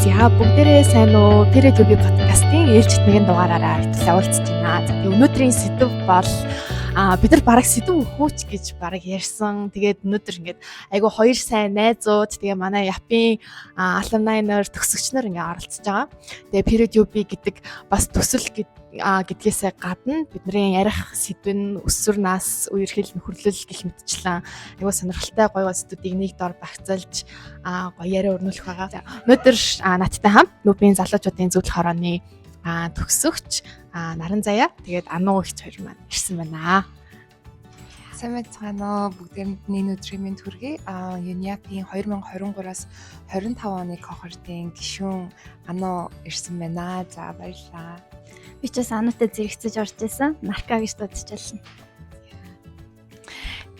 За, бүгдээрээ сайн уу? Period UB подкастын ээлжит нэгэн дугаараараа хэвлээ уулзж байна. За, тэгээ өнөөдрийн сэдэв бол бид нар бараг сэдэв өхөөч гэж бараг ярьсан. Тэгээд өнөөдөр ингээд айгу хоёр сайн найзууд, тэгээ манай Япын alumni нар, төгсөгч нар ингээд оролцож байгаа. Тэгээ Period UB гэдэг бас төсөл гэдгээсээ гадна бидний ярих сэдв нь өсвөр нас, үерхэл, нөхөрлөл гэх мэтчлэн айгу сонирхолтой гоё сэдвүүдийг нэг дор багцаалж гоё яриа өрнүүлэх байгаа. Өнөөдөр надтай хамт НҮБ-ийн залуучуудын зөвлөх хорооны төгсөгч Наран Заяа, тэгээд Ануу эгч хоёр маань ирсэн байна. Сайн байцгаана уу? Бүгдээрэнд нь энэ өдрийн мэнд хүргэе. UNIAP-ийн 2023-аас 25 оны кохортын гишүүн Ануу ирсэн байна. За, баярлалаа. Би ч бас Ануутай зэрэгцэж орж исэн. Нарка гэж дуудчихлаа.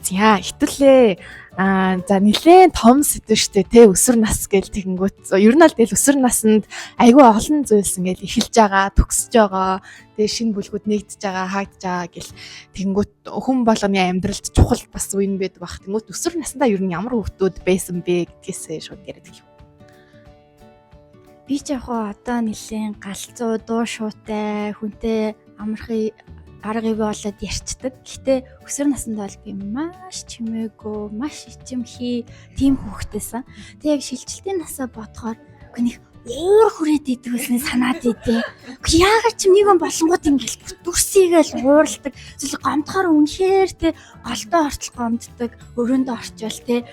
За, хэвлээ. За, нилээн том сэдв штэ те, өсвөр нас гэл тэгэнгүүт ер нь аль тэгэл өсвөр наснд айгүй олон зүйлс ингээл эхэлж байгаа, төгсөж байгаа, тэгээ шинэ бүлгүүд нэгдэж байгаа, хаагдж байгаа гэл тэгэнгүүт хүн болгоны амьдралд чухал бас үе нь байдаг бах. Тэнгүүт өсвөр насндаа ер нь ямар хүүхдүүд байсан бэ гэдгээсээ шууд яриад эхлэв. Би ч яг хоо одоо нилээн галзуу, дуу шуутай, хүнтэй амархын арга ивэ болоод ярьцдаг. Гэхдээ өсвөр наснд бол би маш чимээгүй, маш ичимхий тийм хүүхдээсэн. Тэгээ яг шилжилтийн насаа бодохоор үгүй нэг уур хүрээд идэг гэсэн санаад идэв. Үгүй яагаад ч нэг юм болонгууд ингээл дүрсийгээл ууралдаг. Эсвэл гомдохоор үнэхээр те голдоо ортол гомддог, өрөөндөө орчвол те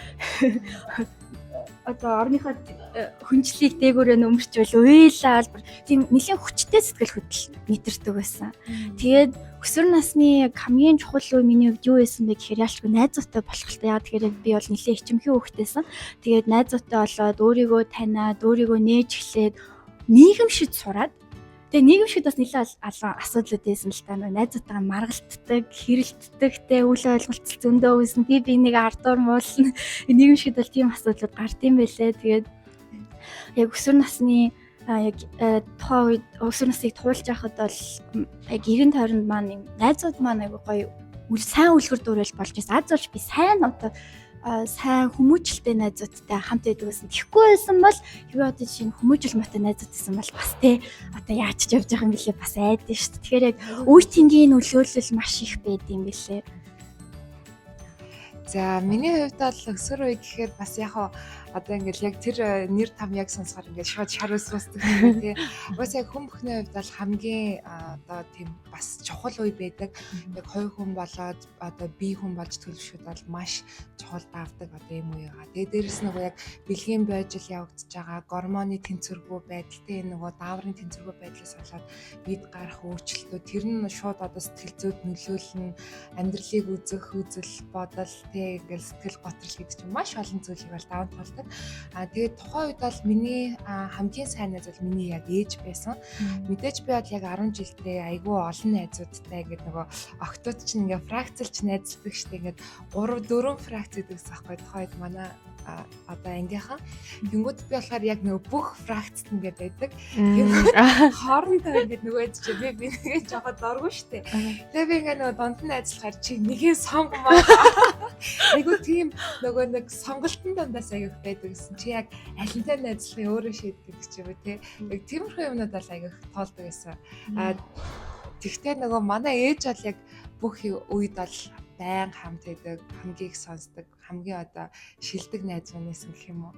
одоо орныхоо хүнчлийг дээгүүрээ нөмөрчвөл уйлаал бүр тийм нэлээд хүчтэй сэтгэл хөдлөл мэдэрдэг байсан. Тэгээд өсвөр насны яг хамгийн чухал үе миний хувьд юу байсан бэ гэхээр яалчгүй найзуутай болох л та. Яг тэгэхээр би бол нэлээд ичимхий хүүхдээсэн. Тэгээд найзуутай болоод өөрийгөө таниад, өөрийгөө нээж эхлээд нийгэмшид сураад. Тэгээ нийгэмшид бас нэлээд олон асуудлууд байсан л та. Нөө найзуудтайгаа маргалддаг, хэрэлддэг, тэ үл ойлголцол зөндөө үүснэ. Би би нэг ардуур муулна. Нийгэмшид бол тийм асуудлууд гард юм байлээ. Тэгээд яг өсвөр насны яг тухайн үед өсвөр насыг туулж байхад бол яг 90 тойронд маань юм найзууд маань айгу гоё үл сайн үлгэр дуурайл болж байсан. Аз болж би сайн одоо сайн хүмүүжлтэй найзуудтай хамт байдаг байсан. Тэгэхгүй байсан бол хэрвээ одоо жишээ нь хүмүүжил муутай найзууд байсан бол бас те одоо яаж ч явж байгаа юм бэлээ, бас айдсан шүү дээ. Тэгэхээр яг үе тэнгийн нөлөөлөл маш их байд юм бэлээ. За, миний хувьд бол өсвөр үе гэхээр бас яг хаа одоо ингээл яг тэр нэр там яг сонсохоор ингээд шууд шар ус бусдаг юм тий. Угаасаа яг хүн бүхний хувьд бол хамгийн одоо тийм бас чухал үе байдаг. Яг хувь хүн болоод одоо бие хүн болж төлөвшөхөд бол маш чухал давдаг одоо юм үе байгаа. Тэгээ дээрэс нөгөө яг бэлгийн бойжил явагдаж байгаа, гормоны тэнцвэргүй байдал тий, нөгөө дааврын тэнцвэргүй байдлаас болоод бид гарах өөрчлөлтүүд, тэр нь шууд одоо сэтгэл зүйд нөлөөлнө, амьдралыг үзэх үзэл бодол тий, ингээл сэтгэл готрол гэдэг чинь маш олон зүйлийг бол даван туулдаг. Тэгээд тухайн үед бол миний хамгийн сайн найз бол миний яг ээж байсан. Мэдээж би бол яг 10 жилдээ айгүй олон найзуудтай ингээд нөгөө октод чинь ингээд фракцлж найзалдаг штэ, ингээд 3 4 фракц гэдэг гэсэн аахгүй тухайн үед манай одоо ангийнхаа. Тэнгүүд би болохоор яг нөгөө бүх фракцт ингээд байдаг. Тэнгүүд хоорондоо ингээд нөгөө ээж чи би нэгээ жохоо дургу штэ. Тэгээ би ингээд нөгөө дунд нь ажиллахаар чи нэгээ сонгомоо. Айгу тийм нөгөө нэг сонголтын дундаас айгу их байдаг гэсэн. Чи яг алинтай найзлахыг өөрөө шийддэг ч юм уу те. Яг тиймэрхүү юмнууд бол айгу их тоолдог байсан. Тэгтээ нөгөө манай ээж бол яг бүх үед бол байн хамт байдаг, хамгийн их сонсдог, хамгийн одоо шилдэг найз маань байсан гэх юм уу.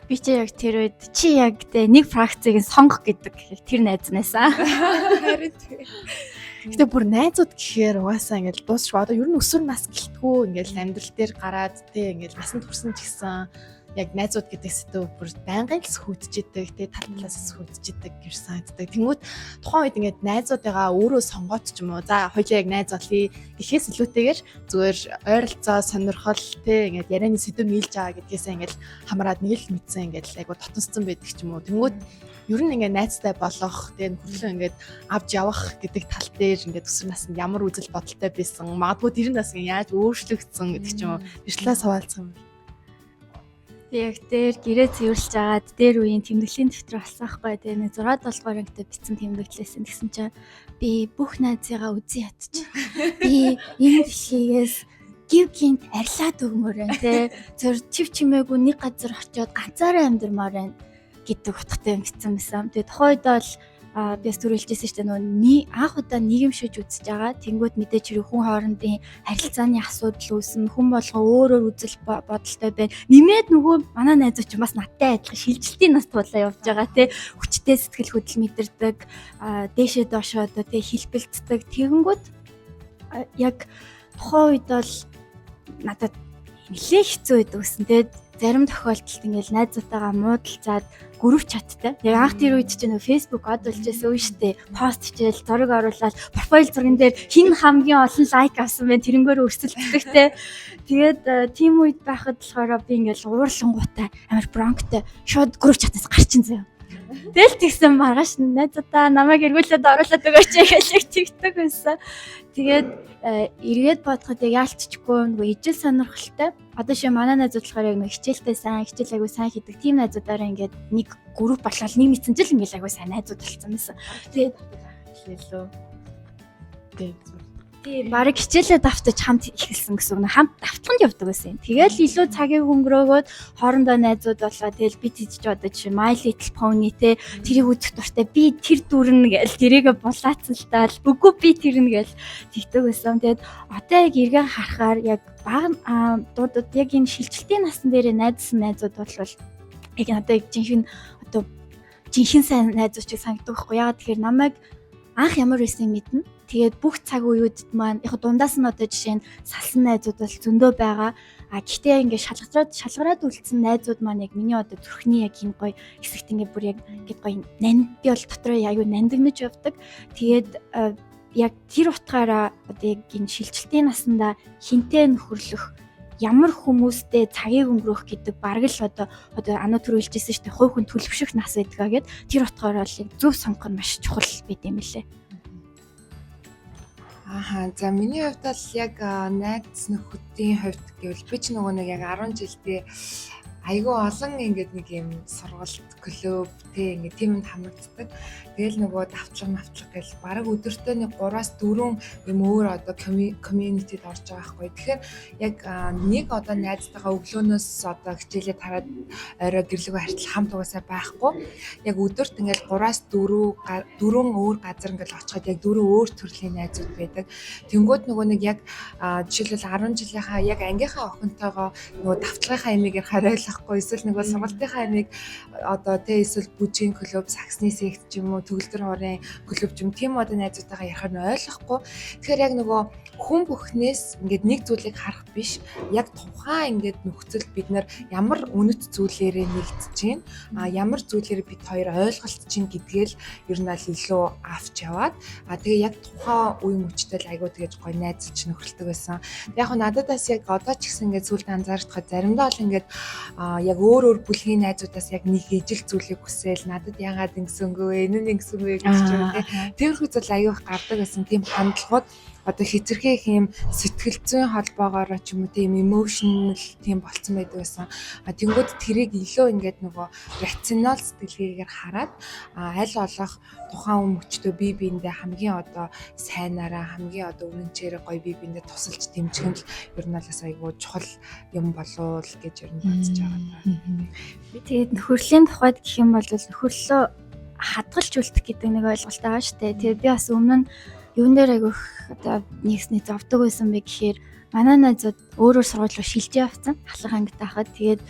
Би чи яг тэр үед чи яг тэ нэг фракцийг нь сонгох гэдэг яг тэр найз наасан. Харин тий. Гэтэ бүр найзууд гэхээр угаасаа ингээл дуусчих. Одоо ер нь өсвөр нас гэлтгүү ингээл амьдрал дээр гараад те ингээл насанд хүрсэн ч гэсэн яг найзууд гэдэг сэдв бүр байнгын л сөхөгдөж идэг, те тал талаас сөхөгдөж идэг гэж санагддаг. Тэнгүүт тухайн үед ингээд найзуудыгаа өөрөө сонгоод ч юм уу, за хоёлаа яг найз болъё гэхээс илүүтэйгээр зүгээр ойролцоо, сонирхол те ингээд ярианы сэдв нийлж байгаа гэдгээсээ ингээд хамраад нэг л мэдсэн, ингээд айгу дотносцсон байдаг ч юм уу. Тэнгүүт ер нь ингээд найзтай болох, тэгээ нөхөрлөө ингээд авч явах гэдэг тал дээр ингээд өсвөр наснд ямар үзэл бодолтой байсан, магадгүй тэр нь бас ингээд яаж өөрчлөгдсөн гэдэг ч юм уу, бичлээс хуваалцах юм. Би яг дээр гэрээ цэвэрлж агаад дээр үеийн тэмдэглэлийн дэвтэр болсон байхгүй. Тэгээ нэг 6 7 дугаар ангитай бичсэн тэмдэглэлээсэн. Тэгсэн чинь би бүх найзыгаа үзэн ятчих. Би энэ дэлхийгээс гів гинт арилаад өгмөр байна те. Зөр чив чимээгүй нэг газар очиод ганцаараа амьдрмаар байна. гэдэг утгатай юм бичсэн байсан. Тэгээ тухайн үед бол би бас түр хэлжсэн шүү дээ, нөгөө анх удаа нийгэмшиж үзэж байгаа. Тэнгүүд мэдээч хэрэг хүн хоорондын харилцааны асуудал үүснэ. Хүн болгон өөр өөр үзэл бодолтой байна. Нэмээд нөгөө манай найзууд ч бас надтай адилхан шилжилтийн нас тулаа явж байгаа тий. Хүчтэй сэтгэл хөдлөл мэдэрдэг, дээшээ доошоо одоо тий хилбэлцдэг. Тэгэнгүүт яг тухайн үед бол надад нэлээ хэцүү байдаг гэсэн. Тэгээд зарим тохиолдолд ингээл найзуудтайгаа муудалцаад group chat тай. Яг анх тэр үед чинь нөгөө Facebook од болж байсан үе штэ. Пост хичээл, зураг оруулаад profile зурган дээр хин хамгийн олон like авсан бэ, тэрнгээр өрсөлддөг те. Тэгээд тийм үед байхад болохоор би ингээл уурлангуудаа амар бронктой шууд group chat аас гарчин заяа. Тэгэл тэгсэн, маргааш найзуудаа намайг эргүүлээд оруулаад өгөөч гэж тэгдэг байсан. Тэгээд эргээд бодоход яг яалтчгүй нөгөө ижил сонирхолтой. Одоо ши манай найзууд болохоор яг нөгөө хичээлтэй сайн, хичээл айгуу сайн хийдэг тийм найзуудаараа ингээд нэг group болоод нэг мэдсэн жил ингээд айгуу сайн найзууд болсон байсан. Тэгээд хэлээ. Тэгээд Тий, бараг хичээлээ давтаж хамт эхэлсэн гэсэн үг. Хамт давталганд явдаг байсан юм. Тэгэл илүү цагийг өнгөрөөгөөд хоорондоо найзууд болоо. Тэгэл би тийч одоо жишээ My Little Pony те, тэрийг үзэх дуртай. Би тэр дүрнэ гээл тэрийгэ булаацалтаал үгүй би тэрнэ гээл тэгдэг байсан. Тэгээд одоо яг эргэн харахаар яг бага дуудад яг энэ шилжилтийн насн дээр найзсан найзууд бол яг надад яг жинхэнэ одоо жинхэнэ сайн найзууд шиг санагддаг байхгүй. Яагаад тэгэхээр намайг анх ямар байсныг мэднэ. Тэгээд бүх цаг үеүүдэд маань яг дундаас нь одоо жишээ нь салсан найзууд бол зөндөө байгаа. А гэхдээ ингээд шалгараад шалгараад үлдсэн найзууд маань яг миний одоо зүрхний яг энэ гоё хэсэгт ингээд бүр яг ингээд гоё нанд, би бол дотроо аюу нандинаж явдаг. Тэгээд яг тэр утгаараа одоо яг энэ шилжилтийн наснда хинтээ нөхөрлөх, ямар хүмүүстэй цагийг өнгөрөөх гэдэг бараг л одоо ануу түр хэлжсэн шүү дээ, хувь хүн төлөвшөх нас байдгаа гэд, тэр утгаараа бол яг зөв сонгох нь маш чухал байт юм лээ. Ааха, за, миний хувьд бол яг найз нөхөдийн хувьд гэвэл би ч нөгөө нэг яг 10 жилдээ айгүй олон ингээд нэг юм сургалт, клуб те, ингээд тийм юмд хамрагддаг. Тэгэл нөгөө давтлага мавтлага гэл бараг өдөртөө нэг 3-аас 4 юм өөр одоо community-д орж байгаа байхгүй. Тэгэхээр яг нэг одоо найзтайгаа өглөөнөөс одоо хичээлээ тараад орой гэрлэгөө харьтал хамт угаасаа байхгүй. Яг өдөрт ингээд 3-аас 4 дөрвөн өөр газар ингээд очиход яг дөрвөн өөр төрлийн найзууд байдаг. Тэнгүүд нөгөө нэг яг жишээлбэл 10 жилийнхаа яг ангийнхаа охинтойгоо нөгөө давтлагынхаа имийг ярихаар ойлгохгүй, эсвэл нөгөө сургалтынхаа имийг одоо тэ, эсвэл бүжгийн клуб, саксны сект ч юм уу, төгөлдөр хуурын клуб ч юм, тийм одоо найзуудтайгаа ярихаар нь ойлгохгүй. Тэгэхээр яг нөгөө хүн бүхнээс ингээд нэг зүйлийг харах биш, яг тухайн ингээд нөхцөлд бид нар ямар үнэт зүйлээрээ нэгдэж байна, ямар зүйлээр бид хоёр ойлголцож байна гэдгээл ер нь аль илүү авч яваад, тэгээ яг тухайн үе мөчтэй л айгуу тэгэж гоё найзалж нөхрөлдөг байсан. Яг нь надад бас яг одоо ч гэсэн ингээд сүлд анзаарчихад заримдаа бол ингээд яг өөр өөр бүлгийн найзуудаас яг нэг ижил зүйлийг хүсээл надад яагаад ингэсэнгүй, энэ нь ингэсэнгүй гэж ч юм те. Тэрхүү зүйл аюу их гардаг байсан. Тийм хандлагууд одоо хэтэрхий их юм сэтгэл зүйн холбоогоороо ч юм уу, тийм emotional тийм болцсон байдаг байсан. А тэнгүүд тэрийг илүү ингээд нөгөө рационал сэтгэлгээгээр хараад аль болох тухайн үе мөчтөө бие биендээ хамгийн одоо сайнараа, хамгийн одоо үнэнчээрээ гоё бие биендээ тусалж дэмжих нь л ер нь бас айгүй чухал юм болов уу гэж ер нь бодож байгаа даа. Би тэгээд нөхөрлийн тухайд гэх юм бол нөхөрлөө хадгалж үлдэх гэдэг нэг ойлголт байгаа шүү дээ. Тэгээд би бас өмнө нь юун дээр айгүйх одоо нэгсний зовдөг байсан бэ гэхээр манай найзууд өөр өөр сургууль руу шилжээ явцсан. Халах ангид байхад тэгээд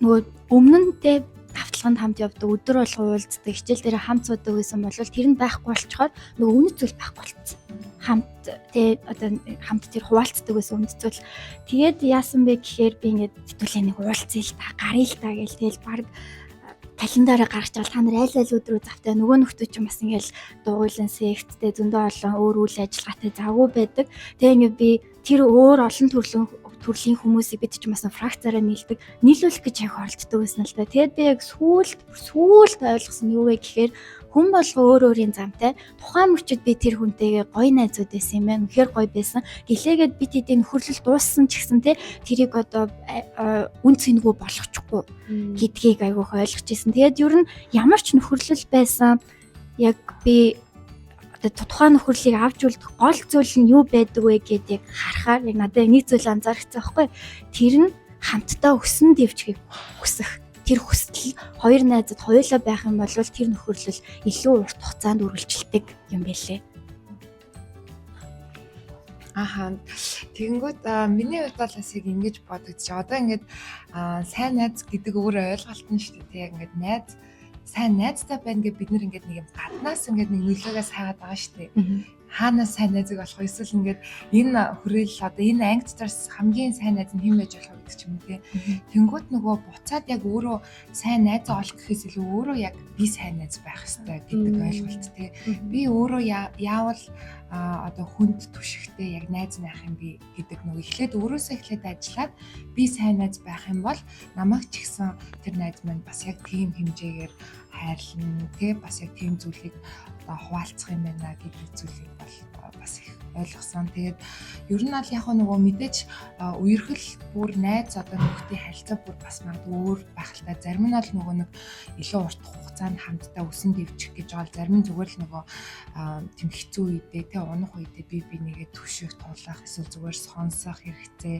нөгөө өмнө нь те давталганд хамт явдаг, өдөр болго уулздаг, хичээл дээр хамт суудаг байсан бол тэр нь байхгүй болчоор нөгөө үнэт зүйл байхгүй болцсон. Хамт те одоо хамт тэр хуваалцдаг байсан үнэт зүйл. Тэгээд яасан бэ гэхээр би ингээд хэдүүлээ нэг уулзъя л та, гаръя л та гээл тэгэл баг календараа гаргаж байгаа, та нар аль аль өдрөө завтай, нөгөө нөхдөө ч бас ингээл дугуйлан секттэй зөндөө олон өөр үйл ажиллагаатай завгүй байдаг. Тэгээ ингээд би тэр өөр олон төрлийн хүмүүсийг бид ч бас фракцаараа нийлдэг. Нийлүүлэх гэж яг оролддог байсан л да. Тэгээд би яг сүүлд сүүлд ойлгосон нь юу вэ гэхээр хүн болго өөр өөрийн замтай, тухайн мөчөд би тэр хүнтэйгээ гоё найзууд байсан юм байна. Үнэхээр гоё байсан. Гэлээгээд би тэдний нөхөрлөл дууссан ч гэсэн те тэрийг одоо үн цэнгүй болгочихгүй гэдгийг айгүйх ойлгож ирсэн. Тэгээд ер нь ямар ч нөхөрлөл байсан яг би одоо тухайн нөхөрлийг авч үлдэх гол зүйл нь юу байдаг вэ гэдгийг харахаар яг надад нэг зүйл анзаарчихсан байхгүй. Тэр нь хамтдаа өсөн дэвжихийг хүсэх. Тэр хүсэл хоёр найзад хоёулаа байх юм бол тэр нөхөрлөл илүү урт хугацаанд үргэлжилдэг юм байлээ. Аха. Тэгэнгүүт миний хувьд бол бас яг ингэж бодогдчих. Одоо ингээд сайн найз гэдэг өөр ойлголт нь шүү дээ. Яг ингээд найз, сайн найзтай байна гэж бид нар ингээд нэг юм гаднаас ингээд нэг нөлөөгөө саагаад байгаа шүү дээ. Хаанаас сайн найзыг олох вэ? Эсвэл ингээд энэ хүрээлэл, одоо энэ анги дотроос хамгийн сайн найз нь хэн байж болох вэ гэдэг ч юм уу, тий. Тэнгүүт нөгөө буцаад яг өөрөө сайн найзаа олох гэхээс илүү өөрөө яг би сайн найз байх ёстой гэдэг ойлголт, тий. Би өөрөө яавал одоо хүнд түшигтэй яг найз байх юм би гэдэг нөгөө эхлээд өөрөөсөө эхлээд ажиллаад би сайн найз байх юм бол намайг ч гэсэн тэр найз маань бас яг тийм хэмжээгээр хайрлана, тий, бас яг тийм зүйлийг одоо хуваалцах юм байна гэдэг зүйлийг бол бас их ойлгосон. Тэгээд ер нь бол яг нөгөө мэдээж үерхэл бүр найз одоо нөхдийн харилцаа бүр бас магадгүй өөр байх л та. Зарим нь бол нөгөө нэг илүү урт хугацаанд хамтдаа өсөн дэвжих гэж байгаа. Зарим нь зүгээр л нөгөө тийм хэцүү үедээ, тэ, унах үедээ би бинийгээ түших, тулах, эсвэл зүгээр сонсох хэрэгцээ.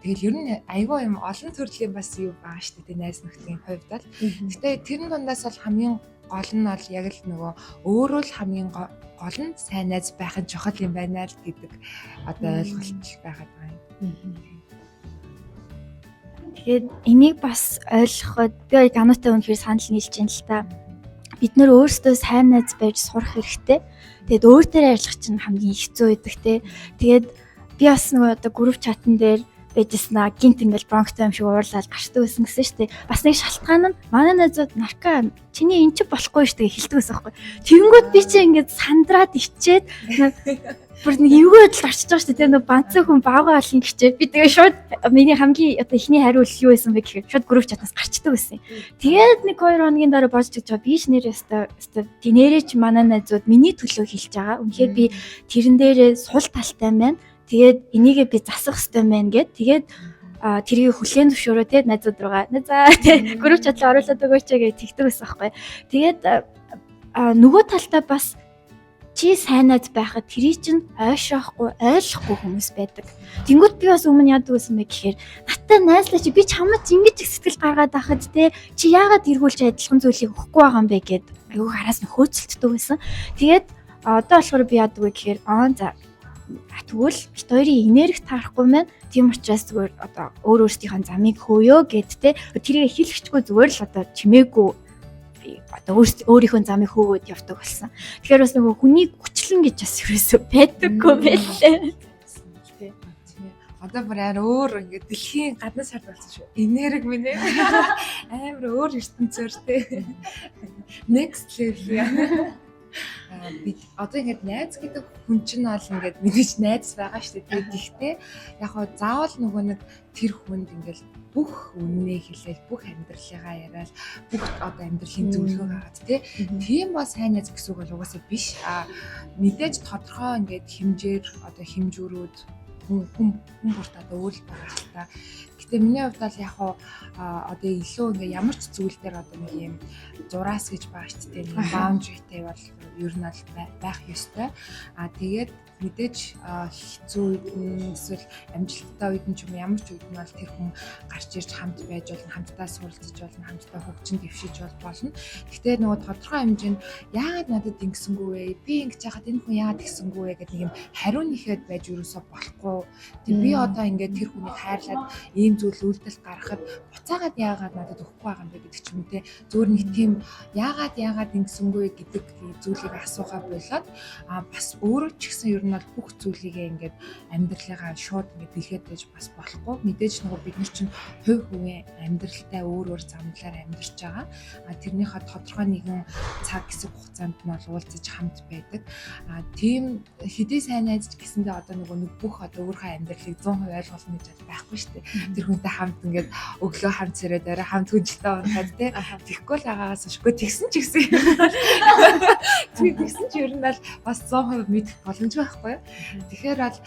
Тэгэл ер нь айгүй юм олон төрлийн бас юу байгаа шүү дээ, найз нөхдийн хувьд бол. Гэтэ тэрэн дундаас бол хамгийн гол нь бол яг л нөгөө өөрөө л хамгийн гол нь сайн найз байх нь чухал юм байна л гэдэг одоо ойлголт байгаад байгаа юм. Тэгээд энийг бас ойлгоход би яг Анутай үнэхээр санал нийлж байна л та. Бид нөр өөрсдөө сайн найз байж сурах хэрэгтэй. Тэгээд өөр дээр ажиллах чинь хамгийн хэцүү байдаг, те. Тэгээд би бас нөгөө одоо group chat ан дээр байжсэн аа, гинт ингээл бронхтой юм шиг уурлаад гарчдаг байсан гэсэн шүү дээ. Бас нэг шалтгаан нь манай найзууд "Нарка, чиний эн чи болохгүй шүү дээ" хэлдэг байсан байхгүй. Тэгэнгүүт би чи ингээд сандраад ичээд бүр нэг эвгүй байдалд орчиж байгаа шүү дээ. Тэр нэг банцсан хүн баагаа олон гिचээ. Би тэгээ шууд миний хамгийн одоо эхний хариу юу байсан бэ гэхээр шууд group chat аас гарчдаг байсан. Тэгээд нэг 2 хоногийн дараа бодож гэж байгаа. Би ч нэр өстой өстой нэрээ ч манай найзууд миний төлөө хэлж байгаа. Үнэхээр би тэрэн дээрээ сул талтай байна. Тэгээд энийгээ би засах хэрэгтэй байна гэд. Тэгээд тэрийг хүлээн зөвшөөрөө, те, найзууд руугаа "Найзаа, те, group chat руу оруулаад өгөөч" гэж тэгдэг байсан байхгүй. Тэгээд нөгөө талдаа бас чи сайн найз байхад тэрий чинь ойшоохгүй, ойлгохгүй хүмүүс байдаг. Тэнгүүт би бас өмнө яадаг байсан бэ гэхээр надтай найзлаа чи, би чамд ингэж их сэтгэл гаргаад байхад, те, чи яагаад эргүүлж адилхан зүйлийг өгөхгүй байгаа юм бэ гэд айгүй хараас нь хөөцөлддөг байсан. Тэгээд одоо болохоор би яадаг вэ гэхээр аа, за, тэгвэл бит хоёрын энерги таарахгүй маань, тийм учраас зүгээр одоо өөр өөрсдийнхөө замыг хөөё гэд, те, тэрийг хэлэхчгүй зүгээр л одоо чимээгүй одоо өөрийнхөө замыг хөөгөөд явдаг болсон. Тэгэхээр бас нөгөө хүнийг хүчлэн гэж бас ерөөсөө байдаггүй байлээ. Одоо бүр амар өөр ингээд дэлхийн гадна сард болсон шүү. Энерги минь амар өөр ертөнцөөр, те. Next level яа. Би одоо ингээд найз гэдэг хүн чинь бол ингээд мэдээж найз байгаа шүү дээ. Тэгээд гэхдээ яг хоо заавал нөгөө нэг тэр хүнд ингээд бүх үннээ хэлээл, бүх амьдралыгаа яриад, бүх одоо амьдралын зөвлөгөө аваад, тий. Тийм бол сайн найз гэсэн үг бол угаасаа биш. Мэдээж тодорхой ингээд хэмжээр одоо хэмжүүрүүд хүн хүн хүн бүрт одоо өөр л байгаа л та. Гэтэ миний хувьд бол яг хуу одоо илүү ингээ ямар ч зүйл дээр одоо нэг юм зураас гэж байгаа шүү дээ. Нэг boundary тэй бол ер нь бол байх ёстой. Тэгээд мэдээж хэцүү үед нь эсвэл амжилттай үед нь ч юм уу, ямар ч үед нь бол тэр хүн гарч ирж хамт байж болно, хамтдаа суралцж болно, хамтдаа хөгжин дэвшиж бол болно. Гэтэ нөгөө тодорхой хэмжээнд яагаад надад ингэсэнгүй вэ? Би ингэж яхад энэ хүн яагаад тэгсэнгүй вэ гэдэг нэг юм хариу нэхэд байж юусоо болохгүй. Тэг би одоо ингээд тэр хүнийг хайрлаад ийм зүйл үйлдэл гаргахад буцаагаад яагаад надад өгөхгүй байгаа юм бэ гэдэг ч юм уу, те. Зүгээр нэг тийм яагаад яагаад ингэсэнгүй гэдэг зүйлийг асуухаа болоод бас өөрөө ч гэсэн ер нь бол бүх зүйлийгээ ингээд амьдралыгаа шууд ингээд дэлгээд байж бас болохгүй. Мэдээж нөгөө бид нар чинь хувь хувийн амьдралтай өөр өөр замдлаар амьдарч байгаа. Тэрнийхээ тодорхой нэгэн цаг хэсэг хугацаанд нь бол уулзаж хамт байдаг. Тийм хэдий сайн найз ч гэсэндээ одоо нөгөө нэг бүх одоо өөрийнхөө амьдралыг 100% ойлгуулна гэж бол байхгүй шүү дээ. Тэр хүнтэй хамт ингээд өглөө хамт сэрээд, орой хамт хүнжилтээ унтаад, те, тэгэхгүй л агаагаас шгүй тэгсэн ч гэсэн. Тэгсэн ч ер нь бол бас 100% мэдэх боломж байхгүй. байхгүй юу. Тэгэхээр бол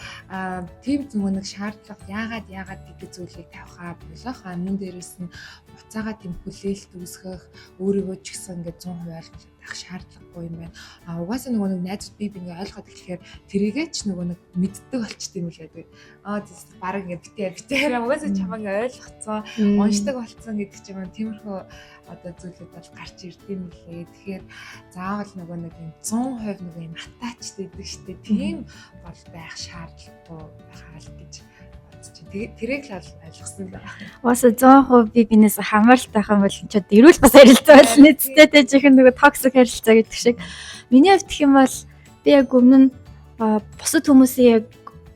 тийм нөгөө нэг шаардлага яагаад яагаад гэдэг зүйлийг тавихаа болох. А мөн дээрэс нь буцаага тийм хүлээлт үүсгэх, өөрийгөө ч гэсэн ингээд 100% ойлгох байх шаардлагагүй юм байна. А угаасаа нөгөө нэг найзууд би ингээ ойлгоод эхлэхээр тэрийгээ ч нөгөө нэг мэддэг болчт юм лээ. Тэгээд аа баг ингээ битээ битээ угаасаа чамаа ингээ ойлгоцсон, уншдаг болцсон гэдэг ч юм уу, тиймэрхүү одоо зүйлүүд бол гарч ирд юм лээ. Тэгэхээр заавал нөгөө нэг юм 100% нөгөө юм attached гэдэг штэ, тийм бол байх шаардлагагүй байхаа л гэж бодож байна. Тэрийг л ойлгосон байна. Угаасаа 100% би бинээс хамааралтай байх юм бол ч одоо эрүүл бас харилцаа болно нэцтэй тэ жихэн нөгөө toxic харилцаа гэдэг шиг. Миний хувьд гэх юм бол би яг өмнө нь бусад хүмүүсийн яг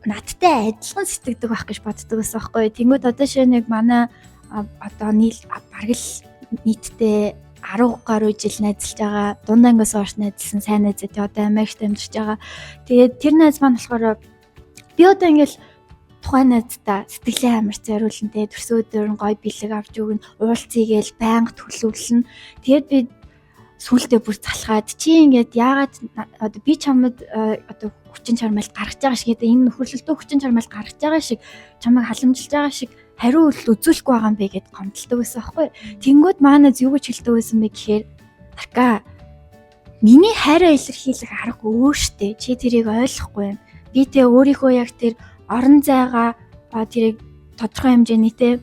надтай адилхан сэтгэдэг байх гэж боддог байсан байхгүй. Тэнгүүд одоо шинэ нэг манай одоо нийл бараг л нийтдээ 10 гаруй жил найзалж байгаа. Дунд ангиас хойш найзалсан сайн найз тий одоо Америкт амьдарч байгаа. Тэгээд тэр найз маань болохоор би одоо ингээл тухайн найздаа сэтгэлээ амар зориулна те, төрсөн өдөр нь гой бэлэг авч өгнө, уулзъя гээл байнга төлөвлөнө. Тэгээд би сүултээ бүр залхаад, чи ингээд яагаад одоо би чамд одоо хүчин чармайл гаргаж байгаа шиг, энэ нөхөрлөлтөө хүчин чармайл гаргаж байгаа шиг, чамайг халамжилж байгаа шиг хариу үйлдэл үзүүлэхгүй байгаа юм бэ гэд гомдолдог байсан байхгүй. Тэнгүүд маанаас юу гэж хэлдэг байсан бэ гэхээр, "Арка, миний хайраа илэрхийлэх арга өөр штэ. Чи тэрийг ойлгохгүй юм. Би тэ өөрийнхөө яг тэр орон зайгаа, тэрийг тодорхой хэмжээний те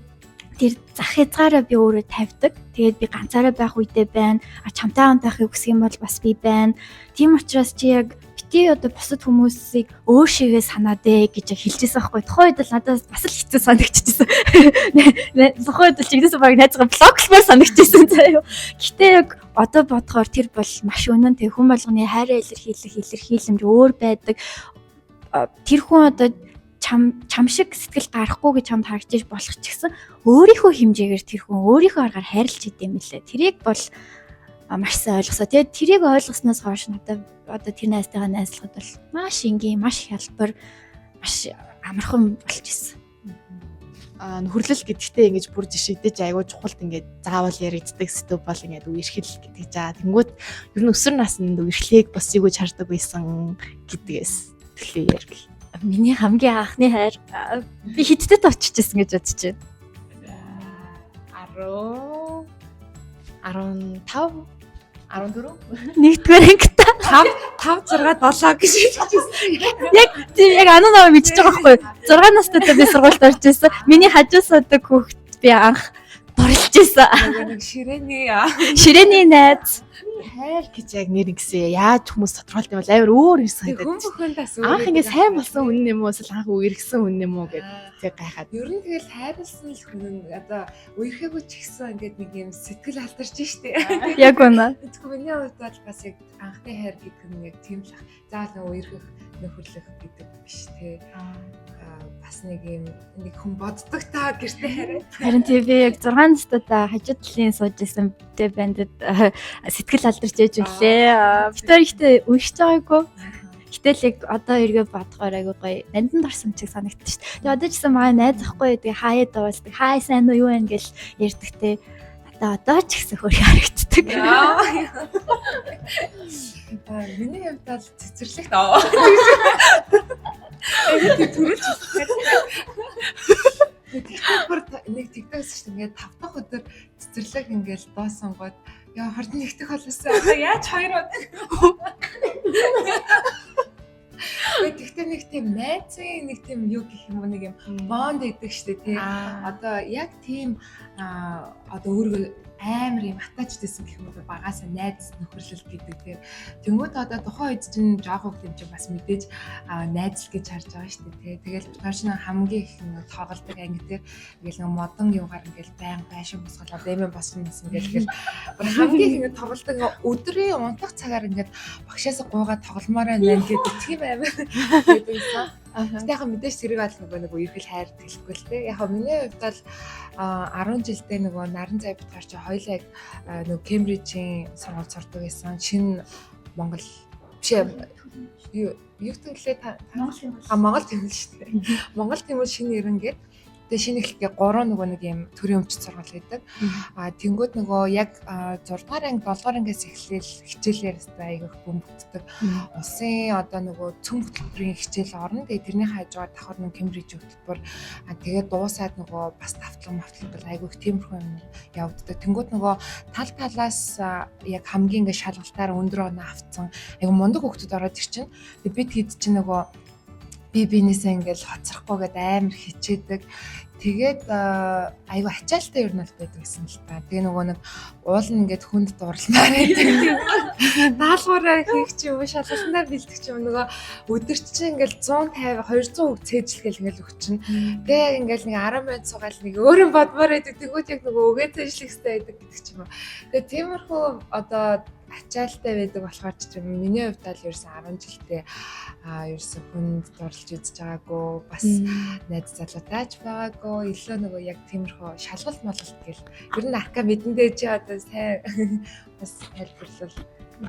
тэр зах хязгаараа би өөрөө тавьдаг. Тэгээд би ганцаараа байх үедээ байна. А чамтай хамт байхыг хүсэх юм бол бас би байна. Тийм учраас чи яг бити одоо бусад хүмүүсийг өөр шигээ санаад ээ" гэж хэлжсэн байхгүй. Тухайн үед бол надад бас л хэцүү санагдчихсэн. Тухайн үед бол чигнэсээ баг найзгаа block лмоор санагдчихсэн заяа. Гэтэ яг одоо бодохоор тэр бол маш үнэн. Тэг хүн болгоны хайраа илэрхийлэх илэрхийлэмж өөр байдаг. Тэр хүн одоо чам чам шиг сэтгэл гарахгүй гэж чамд харагдаж болох ч гэсэн өөрийнхөө хэмжээгээр тэр хүн өөрийнхөө аргаар хайрлаж идэм мэлээ. Тэрийг бол маш сайн ойлгосоо. Тэгээд тэрийг ойлгосноос хойш надад одоо тэр найзтайгаа найзлахад бол маш энгийн, маш хялбар, маш амархан болж исэн. А нөхөрлөл гэдэгтээ ингэж бүр жишигдэж айгүй чухалд ингээд заавал яригддаг сэдв бол ингээд үерхэл гэдэг жаа. Тэнгүүт ер нь өсвөр наснд үерхлийг бас юу гэж хардаг байсан гэдгээс төлөө ярил. Миний хамгийн анхны хайр би хэдтэд очиж исэн гэж бодож байна. 10 15 14. Нэгдүгээр ангита. 5 5 6 7 гэж хэлчихсэн. Яг тийм, яг анаа намайг мэдчихэж байгаа байхгүй. 6 настай би сургуульд орж исэн. Миний хажуу суудаг хүүхэд би анх дурлж исэн. Нөгөө нэг ширээний Ширээний найз. Хайр гэж яг нэр ингэсэн яаж хүмүүс тодорхойлт юм бол амар өөр юм санагдаад. Хүн бүхэн бас өөр. Анх ингээ сайн болсон хүн юм уу эсвэл анх үерхсэн хүн юм уу гэд тэг гайхаад. Ер нь тэгэл хайрлсан л хүн нь одоо үерхээгүй ч гэсэн ингээд нэг юм сэтгэл алдарч штэ. Яг үнэ. Тэгэхгүй миний хувьд бол бас яг анхны хайр гэдэг нь яг тийм л ах. Заавал нэг үерхэх, нөхөрлөх гэдэг биш те. Бас нэг юм нэг хүн боддог та гэрте хараа. Харин тий, би яг 6 настайдаа хажуу талын сууж исэн тэ бандад сэтгэл алдарч ээж үлээ. Бид хоёр ихтэй үерхэж байгаагүй. Гэтэл яг одоо эргээ бодохоор айгүй гоё нандин дорсон чиг санагдчих шүү дээ. Тэгээ одоо ч гэсэн манай найз ахгүй, тэгээ хаяа дуулдаг. Хай, сайн уу, юу вэ гэл ярьдаг те. Надаа одоо ч гэсэн хөрх харагддаг. Аа, миний хувьд бол цэцэрлэгт аа. Тэгээд төрүүлж Тэгтээ бүр нэг тэгдэгс шүү дээ. Ингээд 5 дахь өдөр цэцэрлэг ингээл дуусангууд яа хорд нэгдэх боловсон. Одоо яаж хоёр удаа. Тэгтээ нэг тийм найзын нэг тийм юу гэх юм уу, нэг юм бонд гэдэг штэ тий. Одоо яг тийм одоо өөрийгөө амар юм attached байсан гэх юм уу, багасаа найз нөхөрлөл гэдэг тийм. Тэнгүүд одоо тухайн үед чинь жоох хүүхд юм чинь бас мэдээж найз л гэж харж байгаа шүү дээ тий. Тэгэл бид чинь хамгийн их нэг тоглодог анги дээр ингээл нэг модон юугаар ингээл байн байшин босгол одоо юм босгоно гэсэн ингээл хамгийн их ингээд тоглодог, өдрийн унтах цагаар ингээд багшаас гуйгаа тогломоор байна гэдэг тийм амар гэдэг юмсан. Гэтэ яг мэдээж тэрийг бол нөгөө нэг үерхэл хайр тэлэхгүй л те. Яг миний хувьд бол 10 жилдээ нөгөө Наран зай битгаар чи хоёлаа нөгөө Кембрижийн сургууль сурдаг байсан. Шинэ Монгол биш юу юу гэвэл та Монгол Тэмэл шүү дээ. Монгол Тэмэл шинэ ирэн гээд. Тэгээ шинэ эхлэлгээ 3 нөгөө нэг юм төрийн өмчт сургууль байдаг. Тэнгүүд нөгөө яг 6 дугаар анги 7 дугаар ангиас эхлээл хичээлээр өстой айгүйх бөмбөгддөг. Улсын одоо нөгөө цөм хөтөлбөрийн хичээл орно. Тэгээ тэрний хажуугаар давхар нэг Кембриж хөтөлбөр тэгээд дуусаад нөгөө бас давтлага мавтлага бол айгүйх тиймэрхүү юм явагддаг. Тэнгүүд нөгөө тал талаас яг хамгийн ингээ шалгалтаар өндөр оноо авцсан айгу мундаг хүмүүс ороод ирчин. Тэгээ бид хэд чинь нөгөө би бинээсээ ингээл хоцрохгүй гээд амар хичээдэг. Тэгээд айгу ачаалтай ер нь бол байдаг гэсэн л та. Тэгээ нөгөө нэг уул нь ингээд хүнд дурлмаар байдаг. Даалгавраа хийх ч юм уу, шалгалтандаа бэлдэх ч юм нөгөө өдөрт чинь ингээл 150 200 үг цээжлэхэл ингээл өгчнө. Тэгээ яг ингээл нэг 10 минут суугаад нэг өөрөө бодмоор байдаг. Тэгвэл яг нөгөө үгээ цээжлэх хэрэгтэй байдаг гэдэг ч юм уу. Тэгээ тиймэрхүү одоо ачаалтай байдаг болохоор ч юм миний хувьд л ерөөсөн 10 жилдээ ерөөсөн хүнд дурлж үзэж байгаагүй, бас найз залуутай ч байгаагүй, илүү нөгөө яг тиймэрхүү шалгалт молголт гэл ер нь арка мэдэндээ чи одоо сайн бас тайлбарлал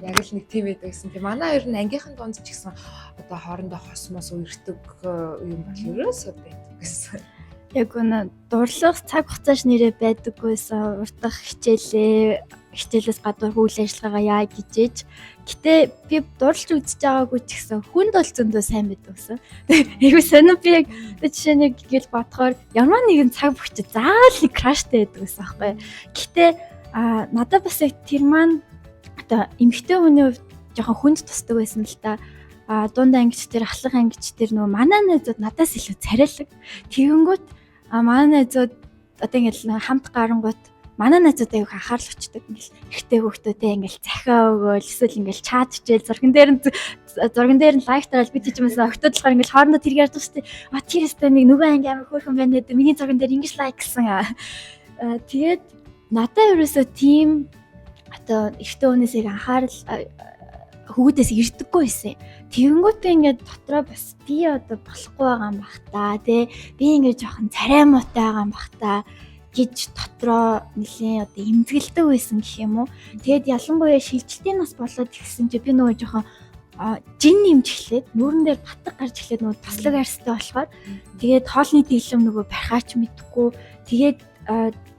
яг л нэг тийм байдаг гэсэн. Тийм манай ер нь ангийнхан дунд ч гэсэн одоо хоорондоо хосмос үерхдэг юм бол ерөөсөө байдаг гэсэн. Яг үнэ дурлах цаг хугацааш нэрээ байдаггүйсэн урдах хичээлээ хичээлээс гадуур үйл ажиллагаагаа яа гэжээж. Гэтэ би дурлж үзэж байгаагүй ч гэсэн хүнд бол зөндөө сайн байдаг гэсэн. Айгу сонир би яг жишээ нь гэл бодохоор ямар нэгэн цаг бүхч заавал нэг краштай байдаг гэсэн аахгүй. Гэтэ надад бас яг тэр маань одоо эмэгтэй хүний хувьд жоохон хүнд тусдаг байсан л та. Дунд ангич дээр ахлах ангич дээр нөгөө манай найзууд надаас илүү царайлаг. Тэгэнгүүт манай найзууд одоо ингээл хамт гарангуут манай найзууд аяг анхаарал өчтдөг. Ингээл эрэгтэй хүүхдүүдээ ингээл захиа өгөөл эсвэл ингээл чат хичээл зурган дээр нь лайк дараал би тийч юмсаа октод болохоор ингээл хоорондоо тэрг ярьдаг шүү дээ. А тэр өстой нэг нөгөө анги амар хөөрхөн байна гэдэг миний зурган дээр ингэж лайк гэсэн. Тэгээд надад ерөөсөө тийм одоо эрэгтэй хүнээс яг анхаарал хөвгүүдээс ирдэггүй байсан. Тэгэнгүүтээ ингээд дотроо бас би одоо болохгүй байгаа юм бах та тий. Би ингээд жоохон царай муутай байгаа юм бах та гэж дотроо нэлийн одоо эмзэгэлдэг байсан гэх юм уу. Тэгээд ялангуяа шилжилтийн нас болоод ирсэн чи би нөгөө жоохон жин нэмж эхлээд нүүрэн дээр батг гарч эхлээд нөгөө тослог арьстай болохоор тэгээд хоолны дийлэм нөгөө барихаач мэдхгүй тэгээд